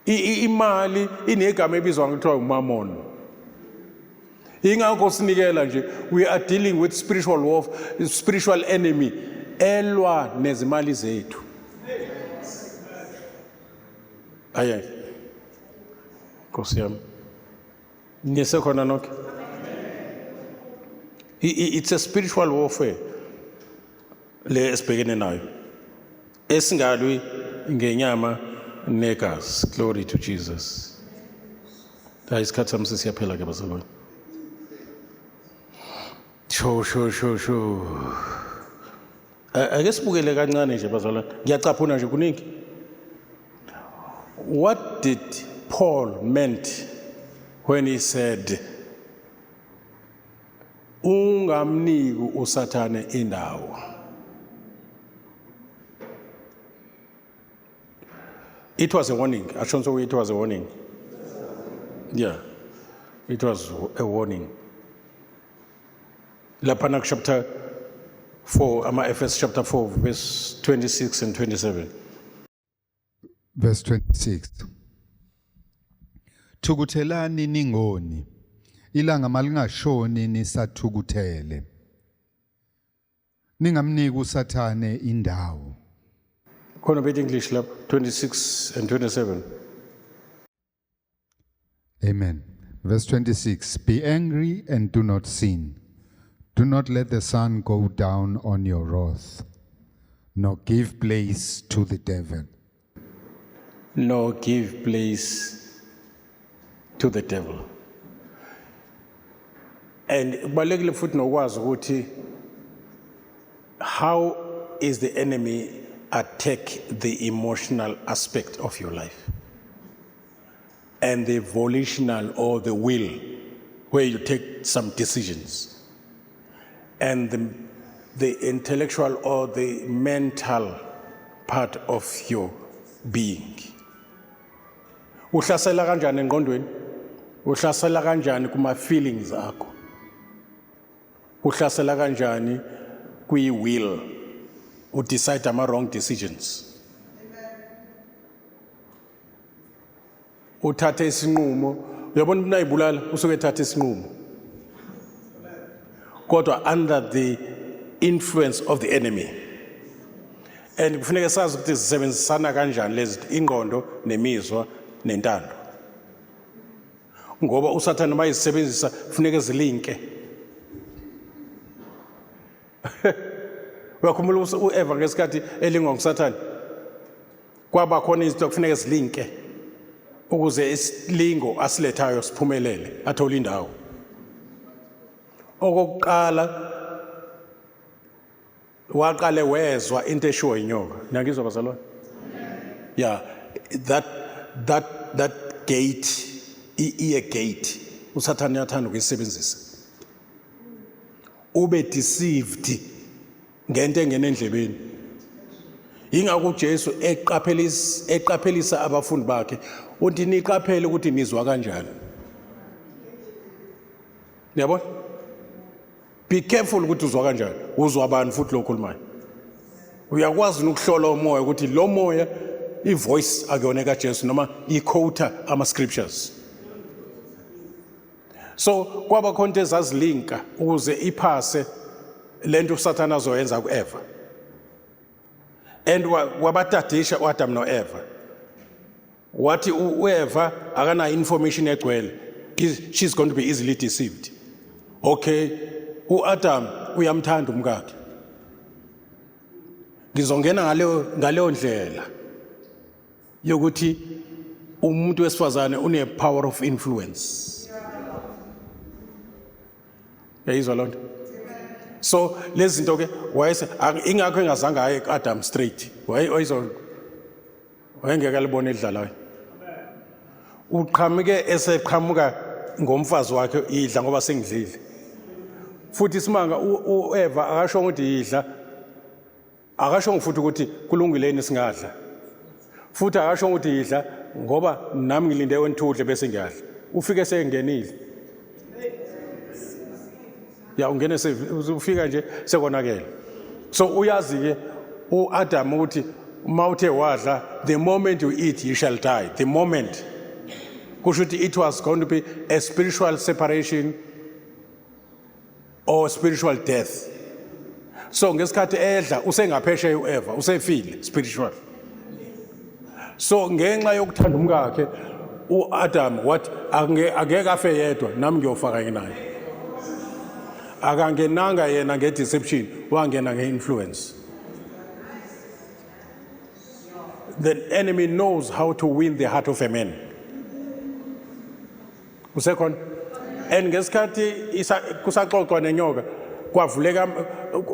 Imali inegama ebizwa ngokuthiwa uMammon. Ingakho sinikela nje, we are dealing with spiritual war, spiritual enemy elwa nezimali zethu. Aye. Nkosi yami. Nisekhona nonke? It's a spiritual warfare le esibhekene nayo. Esingalwi ngenyama negazi. Glory to Jesus. Hayi, isikhathi sami sesiyaphela ke bazalwane. Sho sho sho sho. Ake sibukele kancane nje bazalwane. Ngiyacaphuna nje kuningi. What did Paul meant when he said ungamniki uSathane indawo? It was a warning. Ashonso, it was a warning. Yeah. It was a warning. Laphana chapter 4, ama Efes chapter 4 verse 26 and 27. Verse 26. Thukuthelani ningoni. Ilanga malingashoni nisathukuthele. Ningamniki uSathane indawo. Khona bethi English lapha 26 and 27. Amen. Verse 26. Be angry and do not sin. Do not let the sun go down on your wrath, nor give place to the devil. Nor give place to the devil. And kubalulekile futhi nokwazi ukuthi how is the enemy attack the emotional aspect of your life and the volitional or the will where you take some decisions and the intellectual or the mental part of your being. Uhlasela kanjani engqondweni? Uhlasela kanjani kuma feelings akho? Uhlasela kanjani kwi will? Udecide ama wrong decisions. Uthathe isinqumo, uyabona umuntu ayibulala usuke ethatha isinqumo. Kodwa under the influence of the enemy. And kufuneka sazi ukuthi zisebenzisana kanjani lezi ingqondo nemizwa nentando. Ngoba uSathane uma ezisebenzisa kufuneka zilinke. Uyakhumbula uEva ngesikhathi elingwa nguSathane? Kwaba khona izinto kufuneka zilinke ukuze isilingo asilethayo siphumelele, athole indawo. Okokuqala waqale wezwa into eshiwo inyoka. Niyangizwa bazalwane? Yeah, that gate, ear gate, uSathane uyathanda ukuyisebenzisa. Ube deceived ngento engena endlebeni. Ingakho uJesu eqaphelisa abafundi bakhe uthi niqaphele ukuthi nizwa kanjani. Uyabona? Be careful ukuthi uzwa kanjani. Uzwa abantu futhi lokho okhulumayo. Uyakwazi ukuhlola umoya ukuthi lo moya ivoice akuyona kaJesu noma iquote ama scriptures. So kwaba khona into ezazilinka ukuze iphase lento uSathana azoyenza kuEva. And wabatadisha uAdam noEva. Wathi uEva akana information egcwele. She's going to be easily deceived. Okay, uAdam uyamthanda umkakhe. Ngizongena ngaleyo ndlela yokuthi umuntu wesifazane une power of influence. Yayizwa loo nto. So lezi zinto ke wayese ingakho engazange aye ku-Adam straight. Wayezo wayengeke alibone edlalayo. Uqhamuke eseqhamuka ngomfazi wakhe, idla ngoba sengidlile. Futhi isimanga, uEva akasho ukuthi yidla, akasho futhi ukuthi kulungileni singadla, futhi akasho ukuthi yidla ngoba nami ngilinde wena udle bese ngiyadla. Ufike sengenile ya, ungene ufika nje sekonakele. So uyazi ke uAdam ukuthi uma uthe wadla, the moment you eat, you shall die. The moment, kusho ukuthi it was going to be a spiritual separation or spiritual death. So ngesikhathi edla usengaphesheya uEva, usefile spiritual. So ngenxa yokuthanda umkakhe uAdam wathi angeke afe yedwa, nami ngiyofaka naye. Akangenanga yena nge-deception, wangena nge-influence. The enemy knows how to win the heart of a man. Usekhona? And ngesikhathi kusaxoxwa nenyoka, kwavuleka,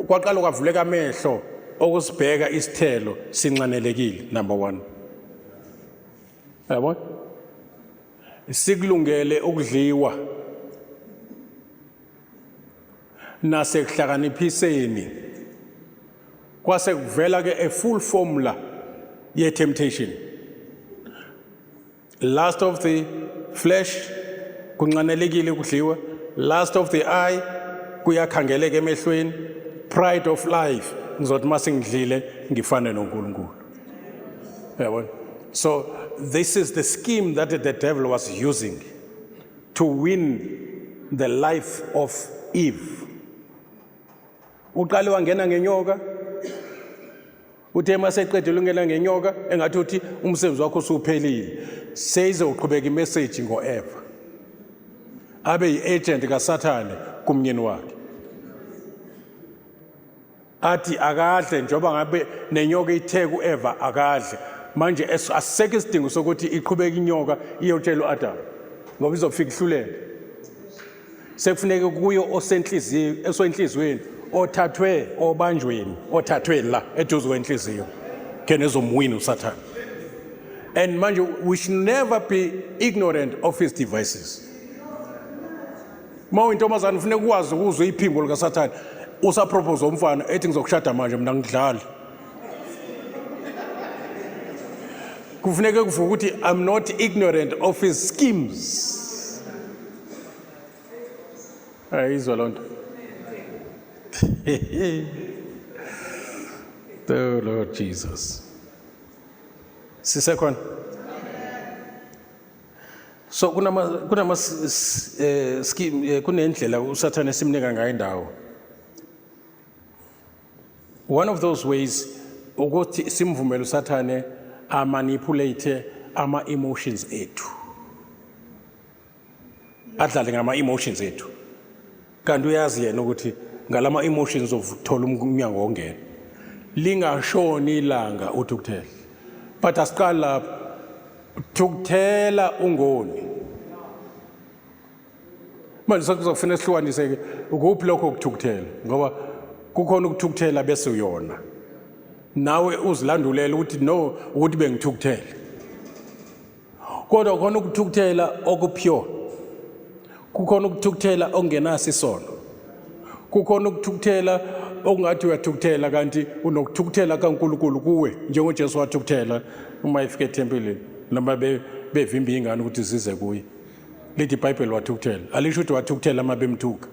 kwaqala kwavuleka amehlo okusibheka isithelo sinxanelekile. Number 1, yabo, sikulungele ukudliwa nasekuhlakaniphiseni. Kwase kuvela ke a full formula ye temptation: lust of the flesh, kunxanelekile ukudliwa; lust of the eye, kuyakhangeleka emehlweni; pride of life, ngizothi masengidlile ngifane noNkulunkulu, yabona. So this is the scheme that the devil was using to win the life of Eve. Uqale wangena ngenyoka. Uthe maseqedile ungena ngenyoka, engathi uthi umsebenzi wakho usuphelile, seyizoqhubeka imessage ngoEva, abe yi-agent kaSathane kumnyeni wakhe, athi akadle njengoba ngabe nenyoka ithe kuEva akadle. Manje asisekho isidingo sokuthi iqhubeke inyoka iyotshela uAdam, ngoba izofika ihluleke. Sekufuneka kuyo osenhliziyo, esenhliziyweni, othathwe obanjweni, othathwe la eduze kwenhliziyo ke nezomwini uSathane. And manje we should never be ignorant of his devices. Uma uyintombazane ufuneka ukwazi ukuzwa iphimbo likaSathane usapropose umfana ethi ngizokushada manje, mina ngidlali. Kufuneka kuvuka ukuthi I'm not ignorant of his schemes. Ayizwa loo nto. Oh Lord Jesus, sisekhona. So kunama scheme, kunendlela uSathane esimnika ngayo indawo. One of those ways ukuthi simvumele uSathane amanipulate ama emotions ethu, adlale ngama emotions ethu, kanti uyazi yena ukuthi ngalama emotions uzothola umnyango wongena lingashoni ilanga uthukuthele. But asiqali lapho, thukuthela ungoni. Manje sekuzokufanele sihlukanise ke ukuphi lokho ukuthukuthela, ngoba kukhona ukuthukuthela bese uyona nawe uzilandulela ukuthi no, ukuthi bengithukuthele, kodwa khona ukuthukuthela okupure, kukhona ukuthukuthela okungenaso isono, kukhona ukuthukuthela okungathi uyathukuthela kanti unokuthukuthela kaNkulunkulu kuwe, njengoJesu wathukuthela uma efika ethempelini noma bevimba ingane ukuthi zize kuye. Lithi iBhayibheli wathukuthela, alisho ukuthi wathukuthela uma bemthuka.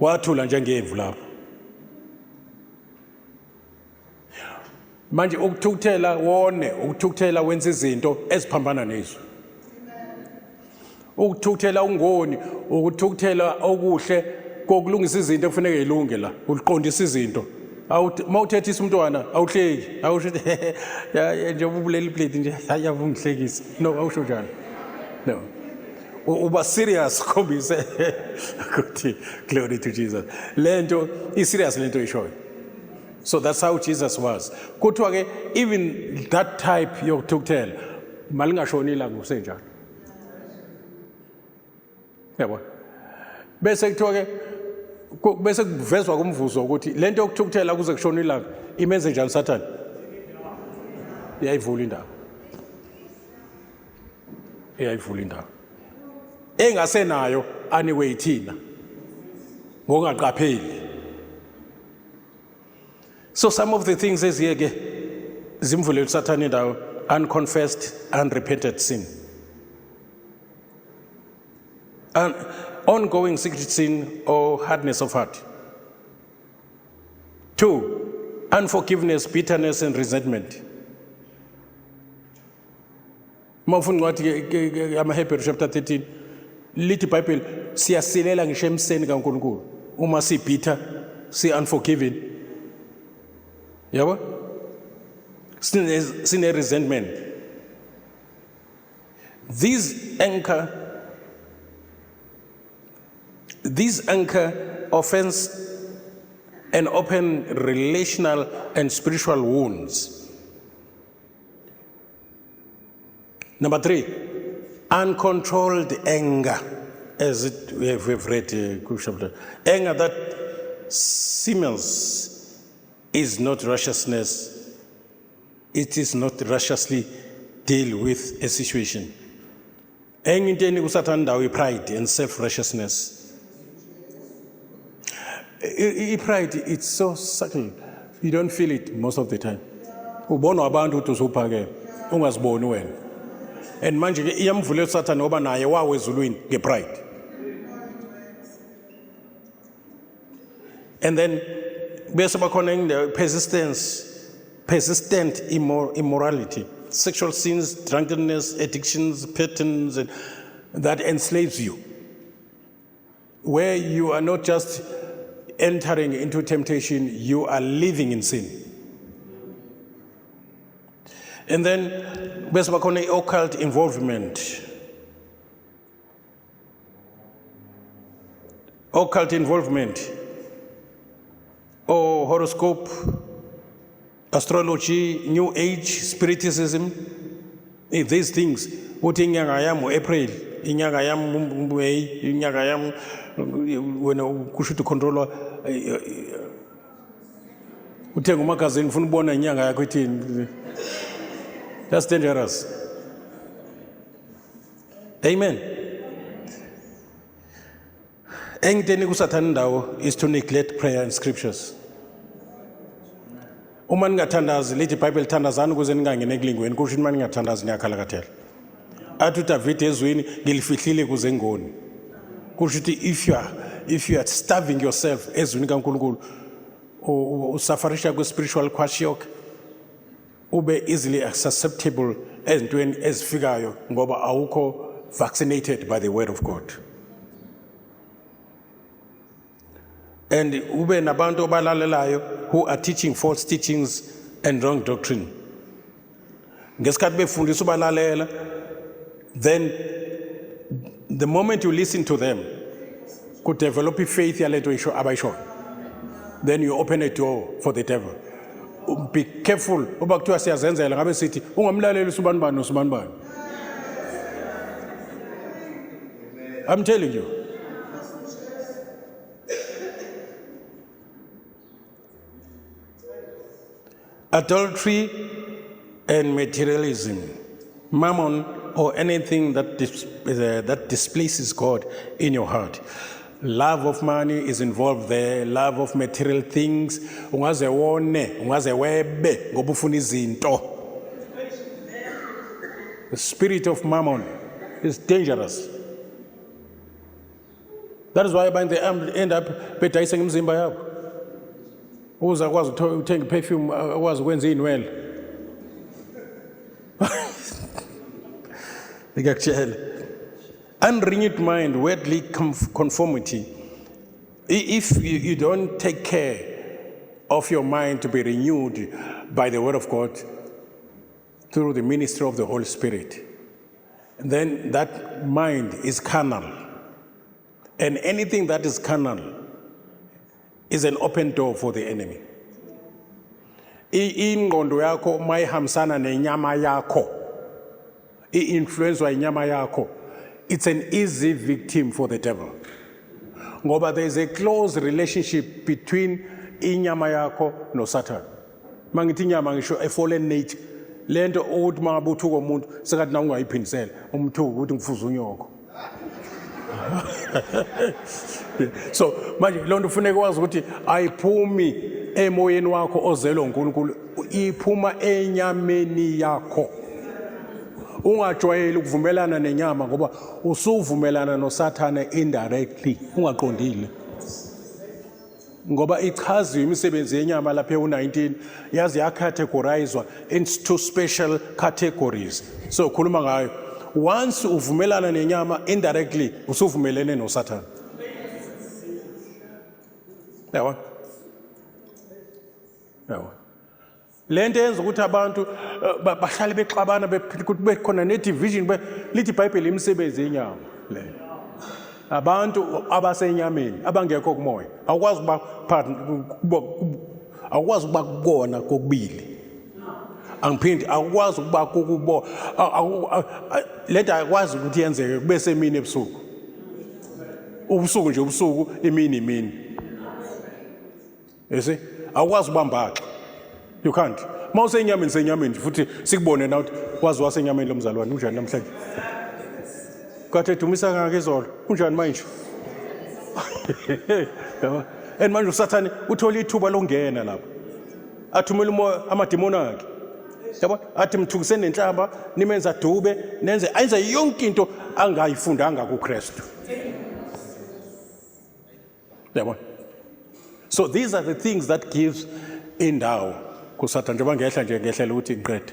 Wathula njengemvu lapho. Manje ukuthukuthela wone, ukuthukuthela wenza izinto eziphambana nezwi, ukuthukuthela ungoni, ukuthukuthela okuhle kokulungisa izinto ekufuneka ilunge la, uliqondisa izinto. Mawuthethisa umntwana awuhleki, awusho ya njengoba ubulela iplate nje ayavungihlekisa. No, awusho njalo. No. Uba serious ukhombise ukuthi glory to Jesus. Lento i serious lento ishoyo. So that's how Jesus was. Kuthiwa ke even that type yokuthukuthela malingashoni ilanga kusenjalo. Yabo. Bese kuthiwa ke bese kuvezwa kumvuzo ukuthi lento yokuthukuthela kuze kushone ilanga imenze njani Sathane? Iyayivula indawo. Iyayivula indawo. Engasenayo anyway thina ngokungaqapheli. So some of the things eziye ke zimvulele uSathane indawo, unconfessed, unrepented sin. Ongoing secret sin or hardness of heart. 2, unforgiveness, bitterness and resentment. Uma ufunda incwadi yamaHebheru chapter 13, lithi iBhayibheli siyasilela ngisho emseni kaNkulunkulu uma si-bitter, si-unforgiving. Yabo? Sine resentment. These anchor offense and open relational and spiritual wounds. Number 3, uncontrolled anger, as it we have, we've read, chapter. Anger that simmers is not righteousness. It is not righteously deal with a situation. Enye into enika uSathane indawo i-pride and self-righteousness. I-pride, it's so subtle. You don't feel it most of the time. Ubonwa abantu ukuthi usuphakeme, ungaziboni wena. And manje ke iyamvulela uSathane ngoba naye wawe ezulwini nge-pride. And then bese bakhona indawo persistent immorality, sexual sins, drunkenness, addictions, patterns and that enslaves you. Where you are not just entering into temptation, you are living in sin. And then bese bakhona i-occult involvement. Occult involvement or horoscope, astrology, new age, spiritism, these things. Uthi inyanga yami u-April, inyanga yami uMay, inyanga yami wena kusho ukuthi control uthenga umagazini ufuna ukubona inyanga yakho ithini. That's dangerous. Amen. Enye into enika uSathane indawo is to neglect prayer and scriptures. Uma ningathandazi, lithi iBhayibheli thandazani ukuze ningangeni ekulingweni, kusho ukuthi uma ningathandazi niyakhalakathela. Athi uDavid ezwini ngilifihlile kuze ngoni. Kusho ukuthi if you are starving yourself ezwini kaNkulunkulu, usufferisha kwi-spiritual kwashiorkor, ube easily susceptible ezintweni ezifikayo ngoba awukho vaccinated by the word of God. And ube nabantu obalalelayo who are teaching false teachings and wrong doctrine. Ngesikhathi befundisa ubalalela, then the moment you listen to them, could develop faith yalento isho abayishoyo. Then you open a door for the devil. Be careful, uba kuthiwa siyazenzela ngabe sithi ungamlaleli usubani bani nosubani bani. I'm telling you. Adultery and materialism, mammon, or anything that displaces God in your heart. Love of money is involved there, love of material things. Ungaze wone, ungaze webe ngoba ufuna izinto. The spirit of mammon is dangerous. That is why abantu they end up bedayisa ngemizimba yabo. Ukuze akwazi ukuthenga perfume, akwazi ukwenza izinwele. Ngiyakutshela. Unrenewed mind, worldly conformity. If you don't take care, of your mind to be renewed by the word of God through the ministry of the Holy Spirit, then that mind is carnal. And anything that is carnal is an open door for the enemy. Ingqondo yakho mayihambisana nenyama yakho, i-influenzwa inyama yakho, it's an easy victim for the devil. Ngoba there is a close relationship between inyama yakho noSathane. Mangithi inyama ngisho a fallen nature. Lento ukuthi mangabe uthuka umuntu sekathi na ungayiphindisela, umthuka ukuthi ngifuza unyoko. So manje lonto ufuneka wazi ukuthi ayiphumi emoyeni wakho ozelwe uNkulunkulu, iphuma enyameni yakho. Ungajwayeli ukuvumelana nenyama ngoba usuvumelana noSathane indirectly ungaqondile. Ngoba ichaziwe imisebenzi yenyama lapha u-19 yaze yacategorizwa into special categories. So khuluma ngayo. Once uvumelana nenyama indirectly usuvumelene noSathane. Yabo? Yabo. Lento yenza ukuthi abantu bahlale bexabana kube khona ne-division, lithi iBhayibheli imisebenzi yenyama le. Abantu abasenyameni abangekho kumoya awukwazi ukuba awukwazi ukuba kubona kokubili. Angiphindi, awukwazi ukuba kukubo lento ayikwazi ukuthi yenzeke kube semini ebusuku. Ubusuku nje ubusuku, imini imini. You see? Awukwazi ukubambaxa. You can't. Uma usenyameni senyameni futhi sikubone na ukuthi wazi wasenyameni lo mzalwane unjani namhlanje. Kade edumisa kangaka izolo, unjani manje? Yabo? And manje uSathane uthola ithuba lokungena lapho. Athumela umoya amadimoni akhe. Yabo? Athi mthukise nenhlamba, nimenza dube, nenze ayenze yonke into angayifundanga kuKristu. Yabo? So these are the things that gives indawo kuSathane. Njengoba ngehla nje ngehlela ukuthi ngiqede.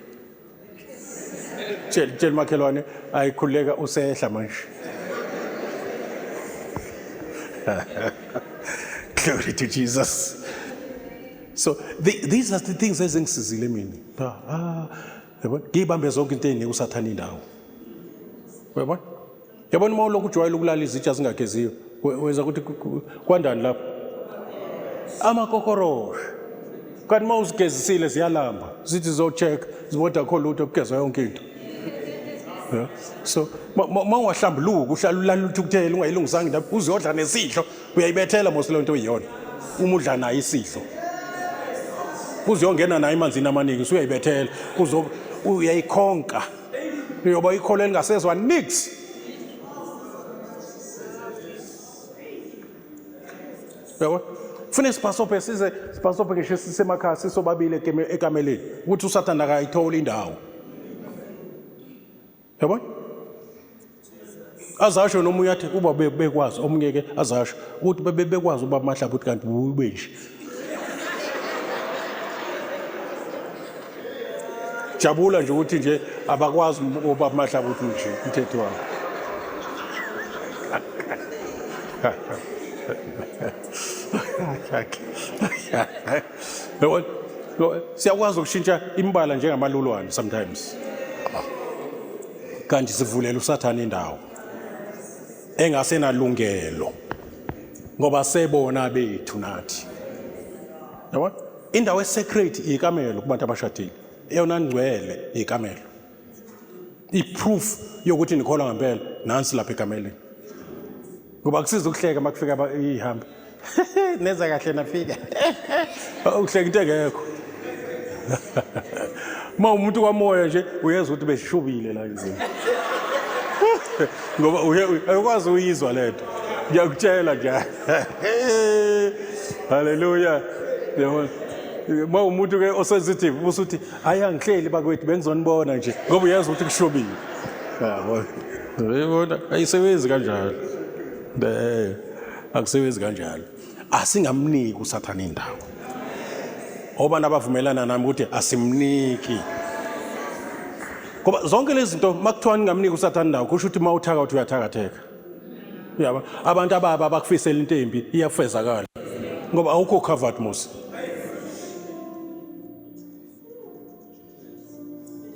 Tshela tshela makhelwane ayikhuleka usehla manje. Glory to Jesus. So these are the things ezingisizile mina. Ah, yabona ngiyibambe zonke into ezinika uSathane indawo. Uyabona? Yabona uma ulokhu ujwayele ukulala izitsha zingageziwe, wenza ukuthi kwandani lapho? Amakokoroshe. Kanti uma uzigezisile ziyalamba, zithi zo-check, zibona akho lutho kugezwa yonke into. Yeah. So ma ungahlambuluki uhlala ulala uthukuthele ungayilungisanga indaba uziyodla nesidlo uyayibethela mos leyo nto iyona uma udla nayo isidlo uziyongena nayo emanzini amaningi usuyayibethela uzo uyayikhonka uyoba ikholo elingasezwa nix. Yabo? Funa isibhasobhe size sibhasobhe ngisho sisemakhaya sisobabili ekameleni ukuthi uSathane akayitholi indawo. Yabona? Azasho noma uyathi uba bekwazi omunye ke azasho ukuthi bebekwazi uba mahlaba ukuthi kanti ube nje. Jabula nje ukuthi nje abakwazi uba mahlaba ukuthi nje umthetho wabo. Yabona? Siyakwazi ukushintsha imibala njengamalulwane sometimes. Kanti sivulela uSathane indawo engasenalungelo ngoba sebona bethu nathi. Yabona? Indawo esacred ikamelo kubantu abashadile. Eyona ngcwele ikamelo. I-proof yokuthi nikholwa ngempela nansi lapha ekameleni. Ngoba kusiza ukuhleka makufika ihambe. Neza kahle nafika. Uhleka into engekho. Uma umuntu kwamoya nje uyezwa ukuthi beshubile la izinto. Ngoba uyakwazi uyizwa lento. Ngiyakutshela nje. Haleluya. Yabona. Uma umuntu ke osensitive usuthi hayi angihleli bakwethu bengizonibona nje ngoba uyezwa ukuthi kushubile. Yabona. Uyabona ayisebenzi kanjalo. Eh akusebenzi kanjalo. Asingamniki uSathane indawo. Obani abavumelana nami ukuthi asimniki. Ngoba zonke lezi zinto makuthiwa ningamniki uSathane indawo kusho ukuthi mawuthaka uthi uyathakatheka. Uyabo? Abantu ababa abakufisela into embi iyafezakala. Ngoba awukho covered mos.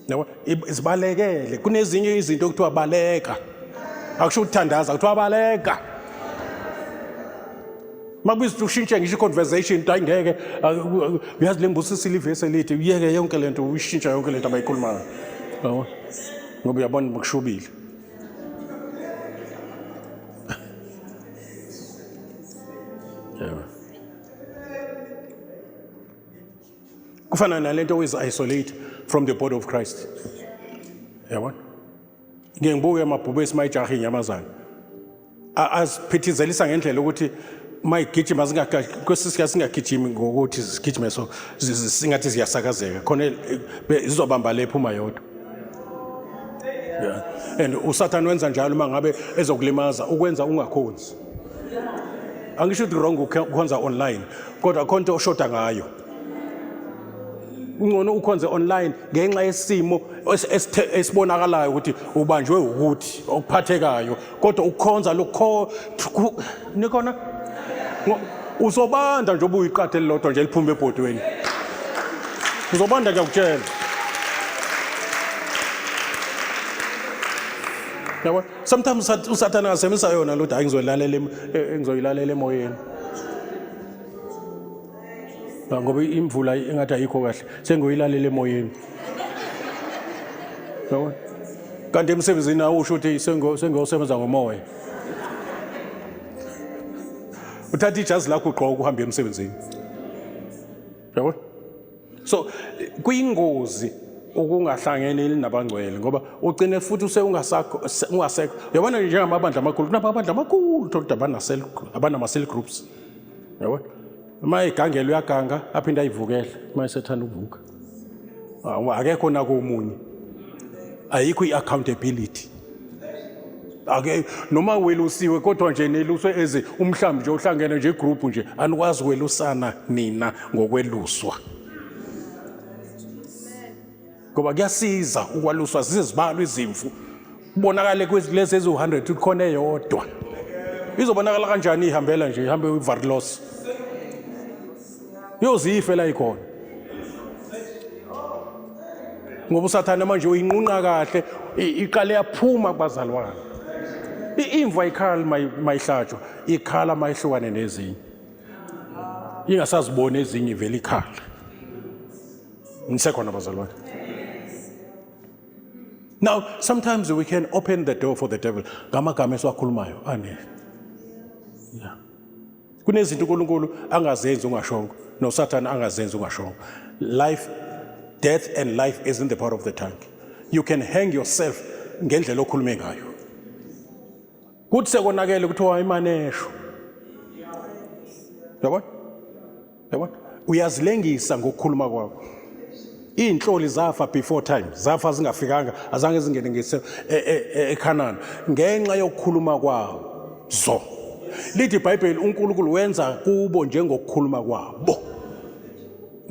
Yabo, zibalekele. Kunezinye izinto okuthiwa baleka. Akusho ukuthandaza, kuthiwa baleka. Makubiza ushintshe ngisho i-conversation, hayi ngeke, uyazi le mbusisile ivesi elithi, uyeke yonke lento, uyishintsha yonke lento abayikhulumayo. Yabo? Ngoba uyabona kushubile. Yebo. Kufana nalento always isolate from the body of Christ. Yabona? Ngeke ngibuke amabhubesi mayijaha inyamazana. Aziphithizelisa ngendlela ukuthi mayigijima kwesinye isikhathi singagijimi ngokuthi sigijime so singathi ziyasakazeka khona izobamba le phuma yodwa. Yeah. And uSathane wenza njalo uma ngabe ezokulimaza ukwenza ungakhonzi. Angisho ukuthi wrong ukukhonza online kodwa khona into oshoda ngayo. Ungcono ukhonze online ngenxa yesimo esibonakalayo ukuthi ubanjwe ukuthi okuphathekayo kodwa ukukhonza lokho nikhona uzobanda nje ubuyiqatha elilodwa nje eliphuma ebhodweni. Uzobanda ngiyakutshela. Yabo, sometimes uSathane angasebenzisa yona lo hayi ngizoyilalela ngizoyilalela emoyeni. Ngoba imvula engathi ayikho kahle, sengiyoyilalela emoyeni. Yabo? Kanti emsebenzini awusho ukuthi sengiyosebenza ngomoya. Uthatha ijazi lakho ugqoke uhambe emsebenzini. Yabo? So kuyingozi ukungahlangene nabangcwele ngoba ugcine futhi use ungasekho. Uyabona njengamabandla amakhulu, kunamabandla amakhulu thola ukuthi abanama cell groups. Yabona? Uma egangela uyaganga aphinde ayivukele uma esethanda ukuvuka. Akekho nakomunye. Ayikho i-accountability. Ake noma welusiwe kodwa nje neluswe eze umhlambi nje ohlangene nje igroup nje anikwazi ukwelusana nina ngokweluswa. Ngoba kuyasiza ukwaluswa zizibalwa izimvu. Kubonakale kulezi eziwu-100 ukuthi khona eyodwa. Izobonakala kanjani ihambela nje ihambe uVarlos. Yozife la ikhona. Ngoba uSathane manje uyinqunqa kahle iqale yaphuma kubazalwane. Imvu ayikhali mayihlatshwa, ikhala mayihlukane nezinye. Ingasaziboni ezinye ivele ikhala. Nisekhona bazalwane? Now, sometimes we can open the door for the devil. Ngamagama esiwakhulumayo. Ane. Yeah. Kunezinto uNkulunkulu angazenzi ungashongo, noSathane angazenzi ungashongo. Life, death and life is in the power of the tongue. You can hang yourself ngendlela okhulume ngayo. Kuthi sekonakele kuthiwa imanesho. Yabona? Yabona? Uyazilengisa ngokukhuluma kwakho. Iy'nhloli zafa before time, zafa zingafikanga, azange zingene ngise eKhanani ngenxa yokukhuluma kwazo. Lithi iBhayibheli uNkulunkulu wenza kubo njengokukhuluma kwabo.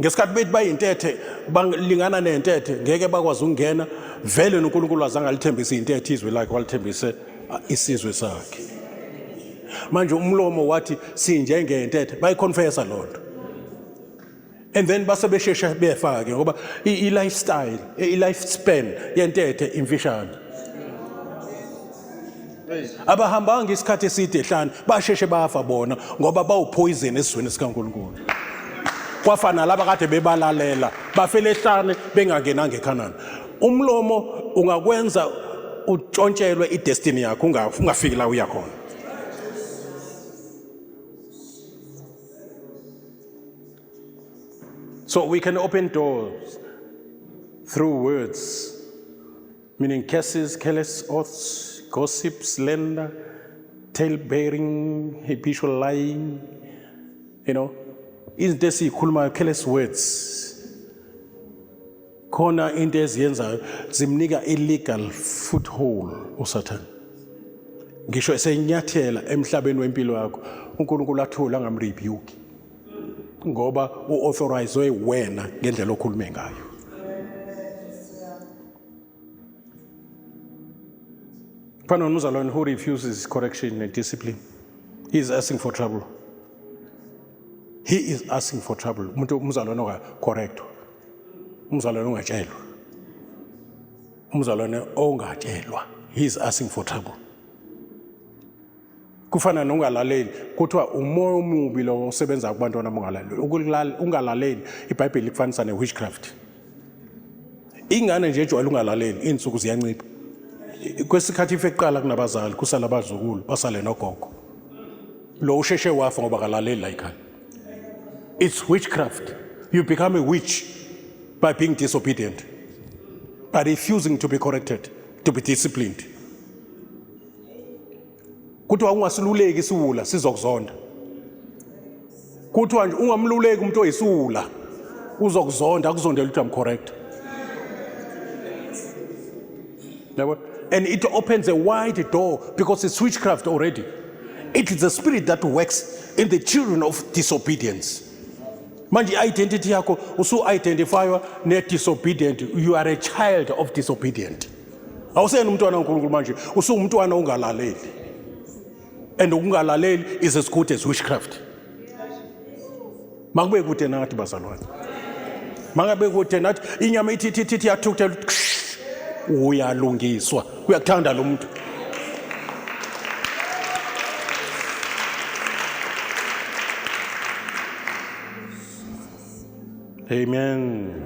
Ngesikhathi bethi bayintethe balingana nentethe ngeke bakwazi ukungena vele noNkulunkulu azange alithembise intethe izwe lakhe walithembise isizwe sakhe. Manje umlomo wathi sinjengentethe bayiconfessa lonto. And then base beshesha befa ke ngoba i-lifestyle, i-life span yentethe imfishane. Abahambanga isikhathi eside ehlane, basheshe bafa bona ngoba bawupoison esizweni sikaNkulunkulu. Kwafa nalaba kade bebalalela, bafele ehlane bengangenanga eKhanani. Umlomo ungakwenza utshontshelwe idestiny yakho ungafiki la uya khona. So we can open doors through words, meaning curses, careless oaths, gossip, slander, tale-bearing, habitual lying, you know, izinto esiyikhulumayo, careless words. Khona into eziyenzayo zimnika illegal foothold uSathane. Ngisho esenyathela emhlabeni wempilo yakho, uNkulunkulu athule angamrebuke. Ngoba uauthorize wena ngendlela okhulume ngayo. Fana nomzalwane who refuses correction and discipline. He is asking for trouble. He is asking for trouble. Umuntu umzalwane onga correct. Umzalwane ongatshelwa. Umzalwane ongatshelwa, he is asking for trouble. Kufana nongalaleli, kuthiwa umoya omubi lo osebenza kubantwana bongalaleli. Ungalaleli, iBhayibheli likufanisa ne-witchcraft. Ingane nje ejwayele ungalaleli, iy'nsuku ziyancipha. Kwesikhathi ife kuqala kunabazali, kusale abazukulu, basale nogogo. Lo usheshe wafa ngoba akalaleli la ekhaya. It's witchcraft. You become a witch by being disobedient, by refusing to be corrected, to be disciplined. Kuthiwa ungasiluleki isiwula sizokuzonda. Kuthiwa nje ungamluleki umuntu oyisiwula uzokuzonda, akuzondela ukuthi I'm correct. Yabo? And it opens a wide door because it's witchcraft already. It is the spirit that works in the children of disobedience. Manje i-identity yakho usu-identifywa ne-disobedient. You are a child of disobedient. Awuseyena umntwana kaNkulunkulu manje, usuwumntwana ongalaleli. And ukungalaleli is as good as witchcraft. Makube kude nathi bazalwane. Mangabe kude nathi inyama ithi ithi ithi yathukuthela uyalungiswa. Uyakuthanda lo muntu. Amen.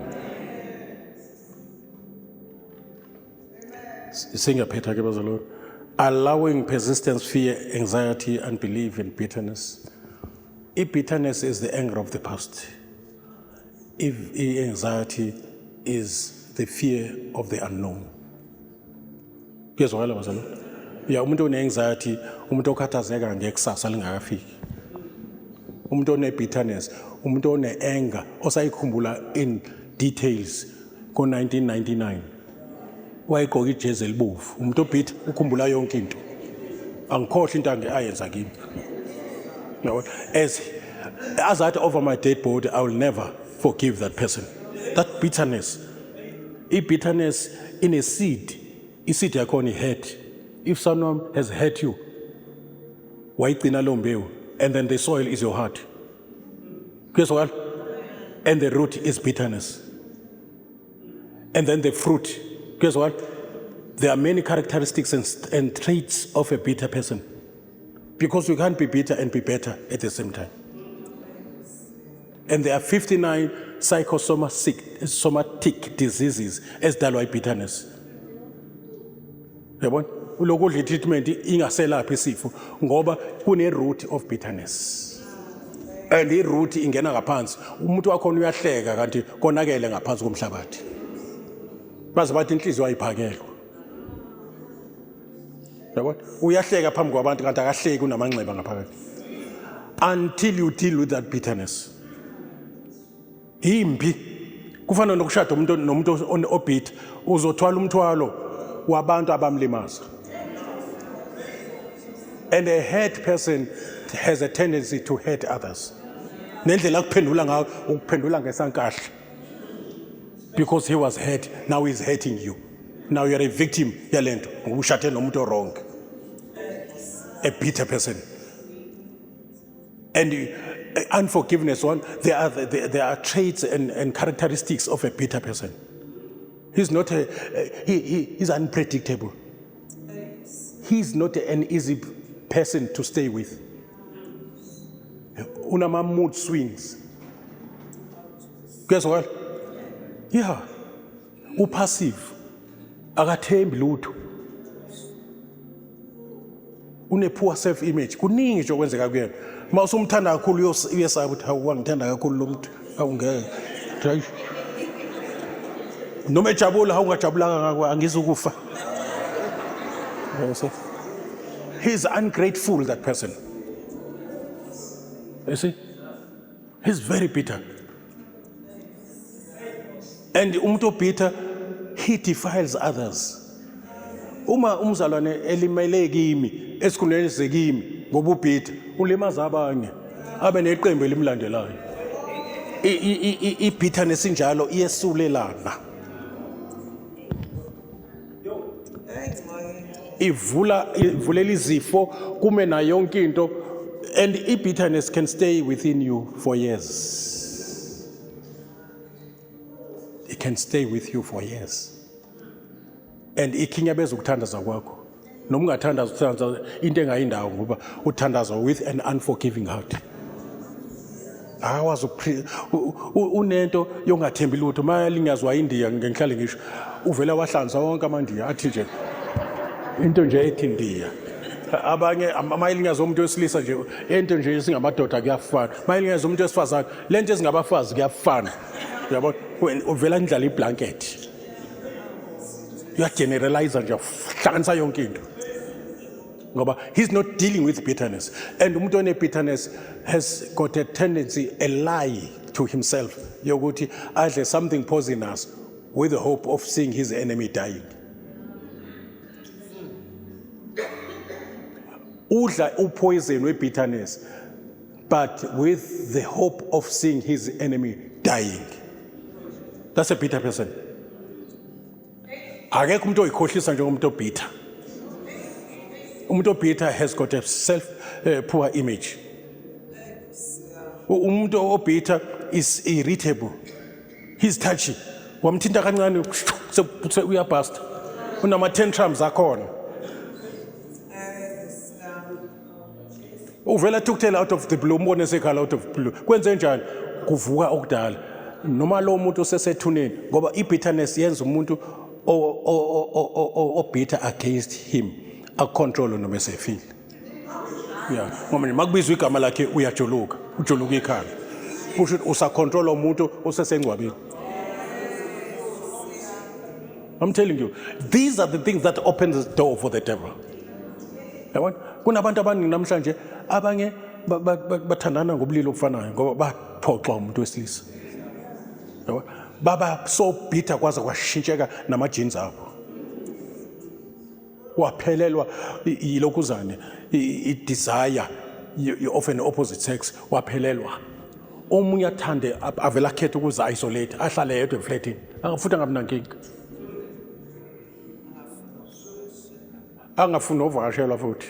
Singaphetha ke bazalwane. Allowing persistence, fear, anxiety, unbelief and bitterness. I-bitterness is the anger of the past. If anxiety is the fear of the unknown. Kuyezwakala bazalwane? Ya, umuntu one-anxiety, umuntu okhathazeka ngekusasa lingakafiki. Umuntu one-bitterness, umuntu one-anger osayikhumbula in details ngo-1999. Wayegqoka ijezi elibovu. Umuntu obhitha ukhumbula yonke into. Angikhohle into ayenza kimi. No, as I over my dead body, I will never forgive that person. That bitterness. I-bitterness in a seed, i-seed yakhona i-hurt. If someone has hurt you, wayigcina loo mbewu, and then the soil is your heart. Kuyezwakala? And the root is bitterness. And then the fruit. Guess what? There are many characteristics and traits of a bitter person. Because you can't be bitter and be better at the same time. And there are 59 psychosomatic somatic diseases ezidalwa i-bitterness. Yabona? Ulokhu udla i-treatment ingaselaphi isifo ngoba kune-root of bitterness. And i-root ingena ngaphansi. Umuntu wakhona uyahleka kanti konakele ngaphansi komhlabathi. Baze bathi inhliziyo ayiphakelwa. Yabona? Uyahleka phambi kwabantu kanti akahleki, unamanxeba ngaphakathi. Until you deal with that bitterness. Impi kufana nokushada umuntu nomuntu obhitha, uzothwala umthwalo wabantu abamlimaza. And a hurt person has a tendency to hurt others. Nendlela akuphendula ngayo, ukuphendula ngesankahle. Because he was hurt, now he's hurting you. Now you're a victim yalento ngoba ushade nomuntu wrong. A bitter person. And unforgiveness, one, there are traits and characteristics of a bitter person. He's not a, he, he's unpredictable. He's not an easy person to stay with. Unama mood swings. Guess what? Yeah. Upassive. Akathembi lutho. Une poor self image. Kuningi nje okwenzeka kuyena. Uma usumthanda kakhulu uyesaba ukuthi hawu wangithanda kakhulu lo muntu. Hawu ngeke. Noma ejabula, hawu ungajabulanga ngakho angizukufa. You see? He's ungrateful, that person. You see? He's very bitter. And umuntu obitter, he defiles others. Uma umzalwane elimele kimi, esikhundleni sekimi ngoba ubitter, ulimaza abanye. Abe neqembu elimlandelayo. I-bitterness injalo iyesulelana. Ivula ivulela izifo kume nayo yonke into, and i-bitterness can stay within you for years. It can stay with you for years. And ikhinyabeza ukuthandaza kwakho. Noma ungathandaza, uthandaza into engayindawo, ngoba uthandaza with an unforgiving heart. Awazi unento yongathembi lutho. Uma linyazwa iNdiya, ngihlale ngisho, uvela wahlanza wonke amaNdiya, athi nje into nje ethi Ndiya. Abanye mayilinyaza umuntu wesilisa nje, into nje esingamadoda kuyafana, mayilinyaza umuntu wesifazane, lento ezingabafazi kuyafana, uyabona? Uvela indlala iblanket, uyageneralize nje, hlanganisa yonke into, ngoba he's not dealing with bitterness. And umuntu one-bitterness has got a tendency, a lie to himself, yokuthi adle something poisonous with the hope of seeing his enemy dying. Udla upoison we-bitterness, but with the hope of seeing his enemy dying. That's a bitter person. Akekho umuntu oyikhohlisa njengomuntu obitter. Umuntu obitter has got a self poor image. Umuntu obitter is irritable, he's touchy. Wamthinta kancane, uyabhasta, unama tantrums akhona. Uvela thukuthela out of the blue, umbone sekhala out of blue. Kwenze njani? Kuvuka okudala noma lo muntu usesethuneni, ngoba i-bitterness yenza umuntu obitter against him acontrol noma esefile. Yeah, ngoba nje makubizwa igama lakhe uyajuluka, ujuluka ikhala, kusho ukuthi usacontrola umuntu osesengcwabeni. I'm telling you, these are the things that open the door for the devil, yabona? Kunabantu abaningi namhlanje, abanye bathandana ngobulili obufanayo ngoba baphoxwa umuntu wesilisa, yabona? Baba so bitter kwaze kwashintsheka nama-genes abo, waphelelwa yilokhuzane, i-desire of an opposite sex, waphelelwa. Omunye athande, avele akhethe ukuze isolate, ahlale yedwa efletini, futhi angabi nankinga, angafuni novakashelwa futhi,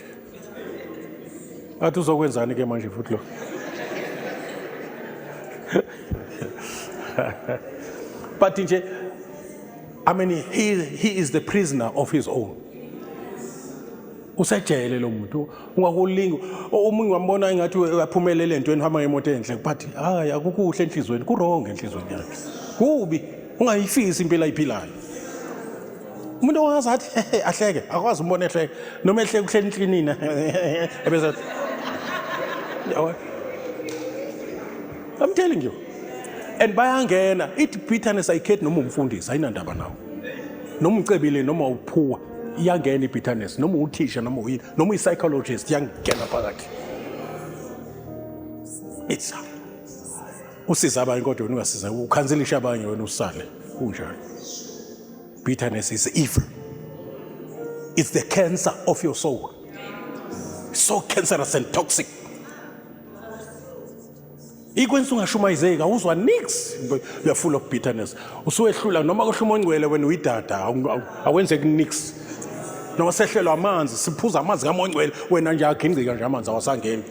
athi uzokwenzani ke manje futhi lo. But nje, I mean, he is the prisoner of his own. Usejele lo muntu. Ungakulingi, omunye wambona engathi uyaphumelela entweni, uhamba ngemoto enhle, but hayi, akukuhle enhlizweni, kuwrong enhlizweni yakhe, kubi. Ungayifisi impilo ayiphilayo. Umuntu ongazi athi ahleke, akwazi umbona ehleke, noma ehleke uhleli enhlinini, ebese, yabo. I'm telling you, and bayangena. Ithi bitterness ayikhethi noma umfundisi, ayinandaba nawo, noma ucebile noma uphuwa, iyangena i-bitterness, noma uthisha, noma uyini, noma uyi-psychologist, iyangena phakathi. It's usiza abanye kodwa wena ungasiza, ukhanselisha abanye, wena usale kunjalo. Bitterness is evil. It's the cancer of your soul, so cancerous and toxic. Ikwenza ungashumayizeki, awuzwa nix. You are full of bitterness. Usuwehlula noma kuhluma ongcwele, wena uyidada, awenzeki nix. Noma sehlelwa amanzi, siphuza amanzi kamongcwele, wena nje agingqika nje amanzi, awasangeni.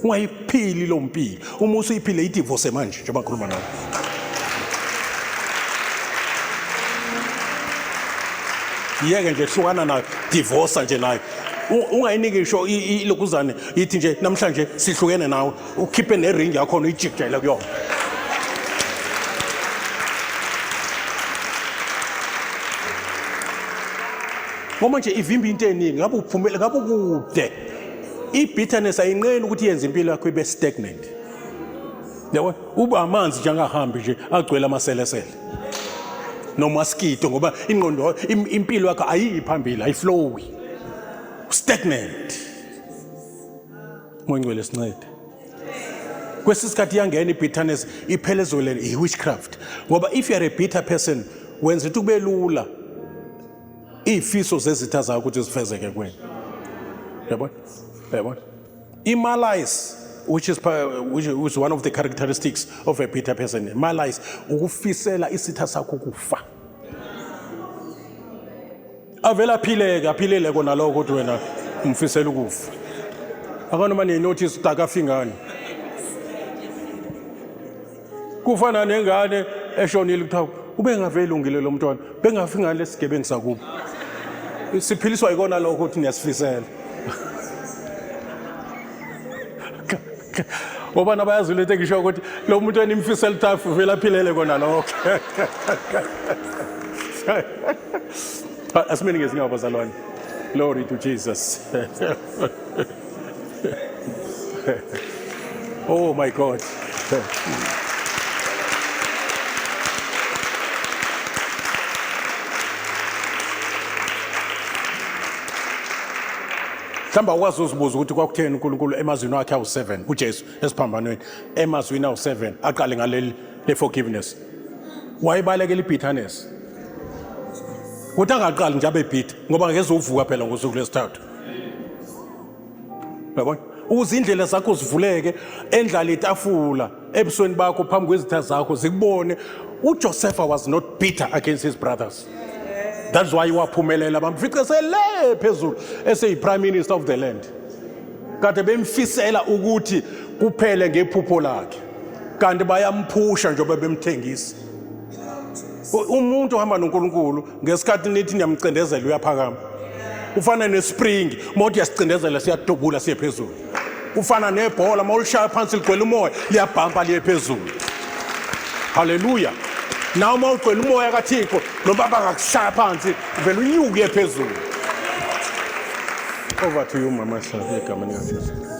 Ungayiphili lo mpilo. Uma usuyiphile, idivorce manje njengoba ngikhuluma nawe. Yeke nje, hlukana nayo, divorce nje nayo. Ungayiniki ngisho ilokuzane, ithi nje namhlanje sihlukene nawe, ukhiphe neringi yakhona, uyijikijele kuyona. Ngoba nje ivimba into eningi. Ngabe uphumele, ngabe ukude. I-bitterness ayinqeni ukuthi yenze impilo yakho ibe stagnant, yabo? Uba amanzi nje angahambi nje, agcwele amaselesele nomaskito, ngoba ingqondo, impilo yakho ayiyi phambili, ayiflowi, stagnant. Moyingcwele sincede. Kwesinye isikhathi iyangena i-bitterness, iphelezele i-witchcraft, ngoba if you are a bitter person, wenza ukuthi kube lula iy'fiso zezitha zakho ukuthi zifezeke kuwena, yabona? Yabona i-malice, which is one of the characteristics of a bitter person. Malice, ukufisela isitha sakho kufa. Avele aphileke, aphilele kona lokho ukuthi wena umfisela ukufa. Akanoma niyinotice ukuthi akafi ngani. Kufana nengane eshonile, kuthiwa ubengaveli ungile lo mntwana, bengafi ngani lesigebengu sakubo. Siphiliswa yikona lokho ukuthi niyasifisela. Ngoba nabayazi lento engisho ukuthi lo muntu enimfisela ukuthi afe vele aphilele kona lokho. Asimeni ngezinyawo bazalwane. Glory to Jesus. Oh my God. Mhlawumbe awukwazi uzibuza ukuthi kwakutheni uNkulunkulu emazwini wakhe awu-7 uJesu esiphambanweni emazwini awu-7 aqale ngaleli le-forgiveness wayebalekela i-bitterness ukuthi angaqali nje abe bitter ngoba ngeke uvuka phela ngosuku lwesithathu. Uyabona, ukuze indlela zakho zivuleke, endlala itafula ebusweni bakho phambi kwezitha zakho zikubone. UJosepha was not bitter against his brothers. That's why waphumelela, bamfice sele phezulu eseyi-prime minister of the land. Kade bemfisela ukuthi kuphele ngephupho lakhe, kanti bayamphusha njengoba bemthengisa. Umuntu ohamba noNkulunkulu, ngesikhathi nithi niyamcindezela, uyaphakama. Ufana nespring, uma uthi uyasicindezela siyadubula siye phezulu. Ufana nebhola, uma ulishaya phansi ligcwele umoya, liyabhampa liye phezulu. Haleluya! Nawe uma ugcwele umoya kaThixo, noma bangakushaya phansi, uvele unyuke uye phezulu. Over to you, Mama Hlabi, egameni likaJesu.